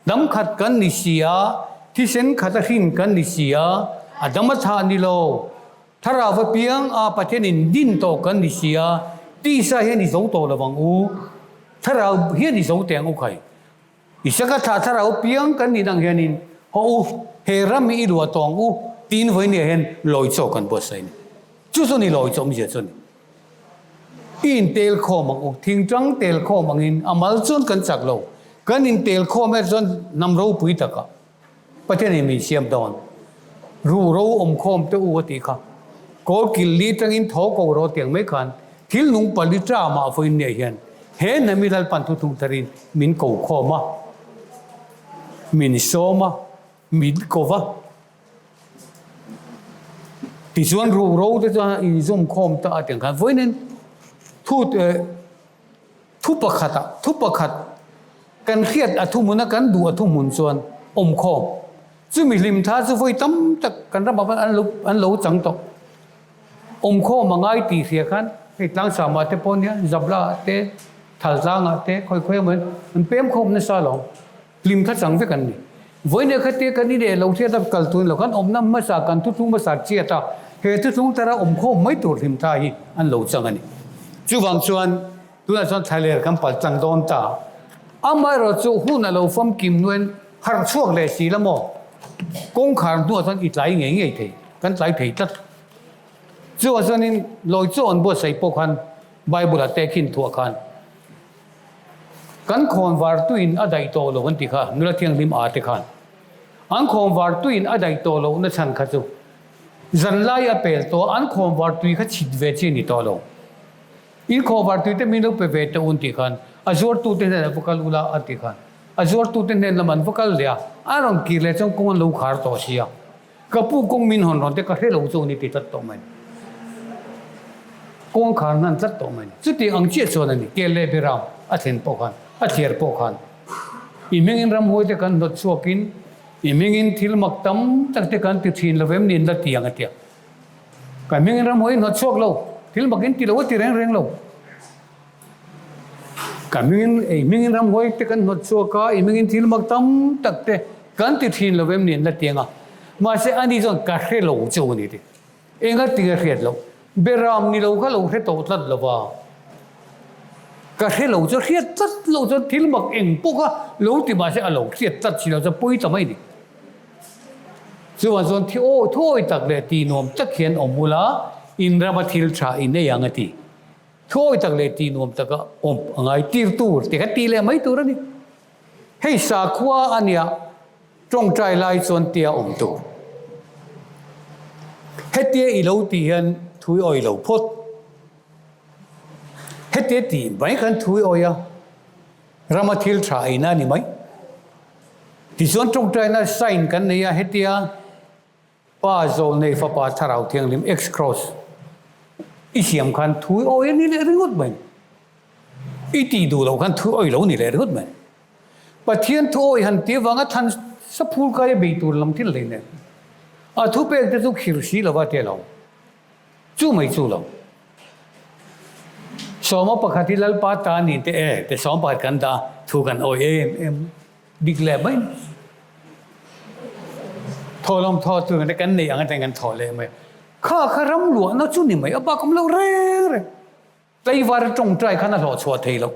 Dam khat kan ni si a, thisen khat a hrin kan ni si a, a dam a thah ni lo. Thlarau apiang a Pathian in din tawh kan ni si a, tisa hian i zo tawh lo ang u. Thlarau hian i zo teh ang u khai. Isaka thlah thlarau piang kan nih dang hianin, Haw u, he ram hi i luah tawh ang u, tiin vawinia hian lawi chaw kan buatsaih a ni. Chu chu ni lawi chaw awmzia chu a ni. I intel khawm ang u, thingtang tel khawm angin a mal chuan kan chak lo. Kan intel khawm erawh chuan hnam ropui takah Pathianin min siam dawn. Ruh ro awm khawm te u a tih kha. Kawl kil li tangin thaw ko ro tiang mai khan thil nung pali ta mah vawiin nia hian he hnami Lalpan thuthlung tharin min ko khawm a, min sawm a, min ko va. Tichuan ruh ro te chuan a inzawm khawm ta a tiang khan vawiin thu Thu pakhatah thu pakhat kan hriat a thuhmun a kan duh a thuhmun chuan awmkhawm. Chumi hlimtha chu vawi tam tak kan ramah pawn an lo an lo chang tawh. Awmkhawm a ngai tih hria khan hei Tlangsama te pawh nia Zabla ah te Thaltlangah te khawi khawi emaw an pem khawm nasa lo. Hlim kha chang vek an ni. Vawiin khatia kan ineh lo hriat a kal tun lo khan awmna hmasa kan thuthlung hmasa chiat a, he thuthlung thara awmkhawm mai tur hlimtha hi an lo chang a ni. Chuvang chuan. Tunah chuan thlaler kan pal tlang dawn ta. Amaherawhchu hun a lo famkim hnuain harh chhuak leh si la maw? Kawngkhar hnuah chuan i tlai ngei ngei thei, kan tlai thei tlat. Chuvang chuanin lawi chu an buatsaih pawh khan Bible-a tehkhin thuah khan kan khawnvar tuin a daih tawh lo an ti kha, nula thianghlim a te khan. An khawnvar tuin a daih tawh lohna chhan kha chu zanlai a pel tawh a, an khawnvar tui kha chhit ve chi a ni tawh lo. In khawnvar tui te min lo pe ve teh un tih khan a zuartute hnen an va kal ula an tih khan a zuartute hnen lam an va kal leh a, a rawn kir leh chuan kawng an lo khar tawh si a, ka pu kawng min hawn rawn te ka hre lo chu ni ti tlat tawh mai. Kawng khar hnan tlat tawh mai. Chuti ang chiah chuan a ni, kel leh beram a thlen pawh khan, a thliar pawh khan i hmingin ramhuai te kan hnawt chhuakin i hmingin thil mak tam tak te kan ti thin lo em ni an la ti ang a tia. Ka hmingin ramhuai in hnawt chhuak lo, thil mak in ti lo a ti reng reng lo. Ka hmingin ei hmingin ramhuai te kan hnawt chhuak a, i hmingin thil mak tam tak te kan ti thin lo em ni an la ti ang a. Mahse ani chuan ka hre lo chu a ni ti. Enga tinge hriat loh? Beram ni lo kha lo hre tawh tlat lo va. Ka hre lo chu hriat tlat lo chuan thil mak eng pawh kha lo ti mahse a lo hriat tlat si lo chuan pawi ta mai ni. Chuvang chuan thi awi thawi tak leh ti nuam tak hian awm ula, in rama thil tha in ei ang a ti. Thawi tak leh ti nuam taka awm a ngai tir tur ti kha ti leh mai tur a ni. Hei sakhua a nia tawngtai lai chuan tia awm tur. Hetia i lo tih hian thui awi lo phawt. Hetia tih mai khan thui awi a, rama thil tha eina a ni mai. Tichuan tawngtaina sign kan nei a, hetia Pa Zawlnei Fapa Thlarau Thianghlim X-Cross i siam khan thui awi a ni leh ringawt mai. I tih duh loh khan thui awi lo ni leh ringawt mai. Pathian thu awi han ti avanga than saphul kai a bei tur lam thil hlei nen a thupek te chu khir si lova tia lo. Chu mai chu lo. Sawma pakhat hi Lalpa ta ni te e te sawma pakhat kan dah thu kan awi em em. Dik leh mai. Thawhlawm thaw tur te kan neih ang atang kan thaw leh mai. Kha kha ram luahna chu ni mai a bak awm lo reng reng. Tlaivar tawngtai khan a hlawh chhuah thei lo.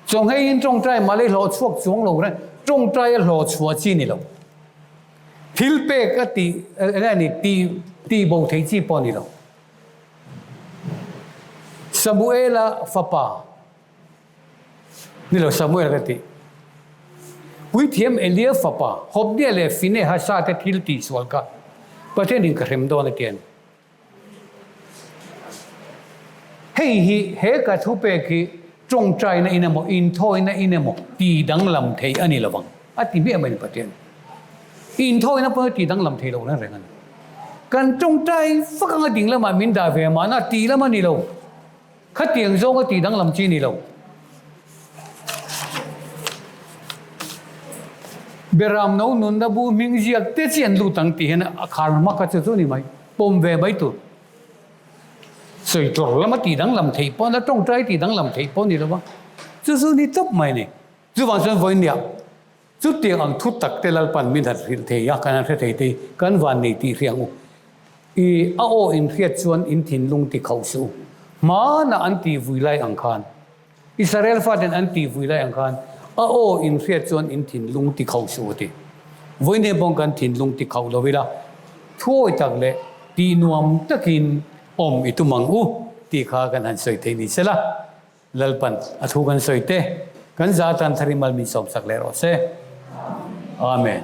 Chawngheiin tawngtai mah leh hlawh chhuak chuang lo reng. Tawngtai a hlawh chhuah chi ni lo. Thil pek a tih eng nge ni tih tih bo thei chi pawh ni lo. Samuela fapa Ni lo Samuel ka ti. Puithiam Elia fapa Hobnia leh Finehasa te thil tihsual kha Pathianin ka hrem dawn a ti a ni. Hei hi he ka thupek hi tawngtaina in emaw inthawina in emaw ti danglam thei a ni lovang a ti hmiah mai ni Pathian. Inthawina pawh hi ti danglam thei lo reng reng a ni. Kan tawngtai vak anga ding lamah min dah ve mahna ti lam a ni lo. Khatiang zawng a tih danglam chi ni lo. Beram no nunna bu hming ziak te chi an lut ang tih hian a khar hma kha chu chu ni mai. Pawm ve mai tur. Sawi tur lama tih danglam theih pawh a tawngtai tih danglam theih pawh ni lo va. Chu chu ni tawp mai ni. Chuvang chuan vawiin Chutiang ang thu tak te Lalpan min han hrilh thei a, kan han hre thei te hi kan van nei tih hriang u. I a aw in hriat chuan in thinlung ti khauh suh u. Hmanah an tih vui lai ang khan, Israel faten an tih vui lai ang khan a aw in hriat chuan in thinlung ti khauh suh u a ti. Vawiin pawh kan thinlung ti khauh lo ila, thuawi tak leh tih nuam takin awm i tum ang u tih kha kan han sawi thei ni sela. Lalpan a thu kan sawi te, kan za tan thar i mal min sawmsak leh rawh se. Amen.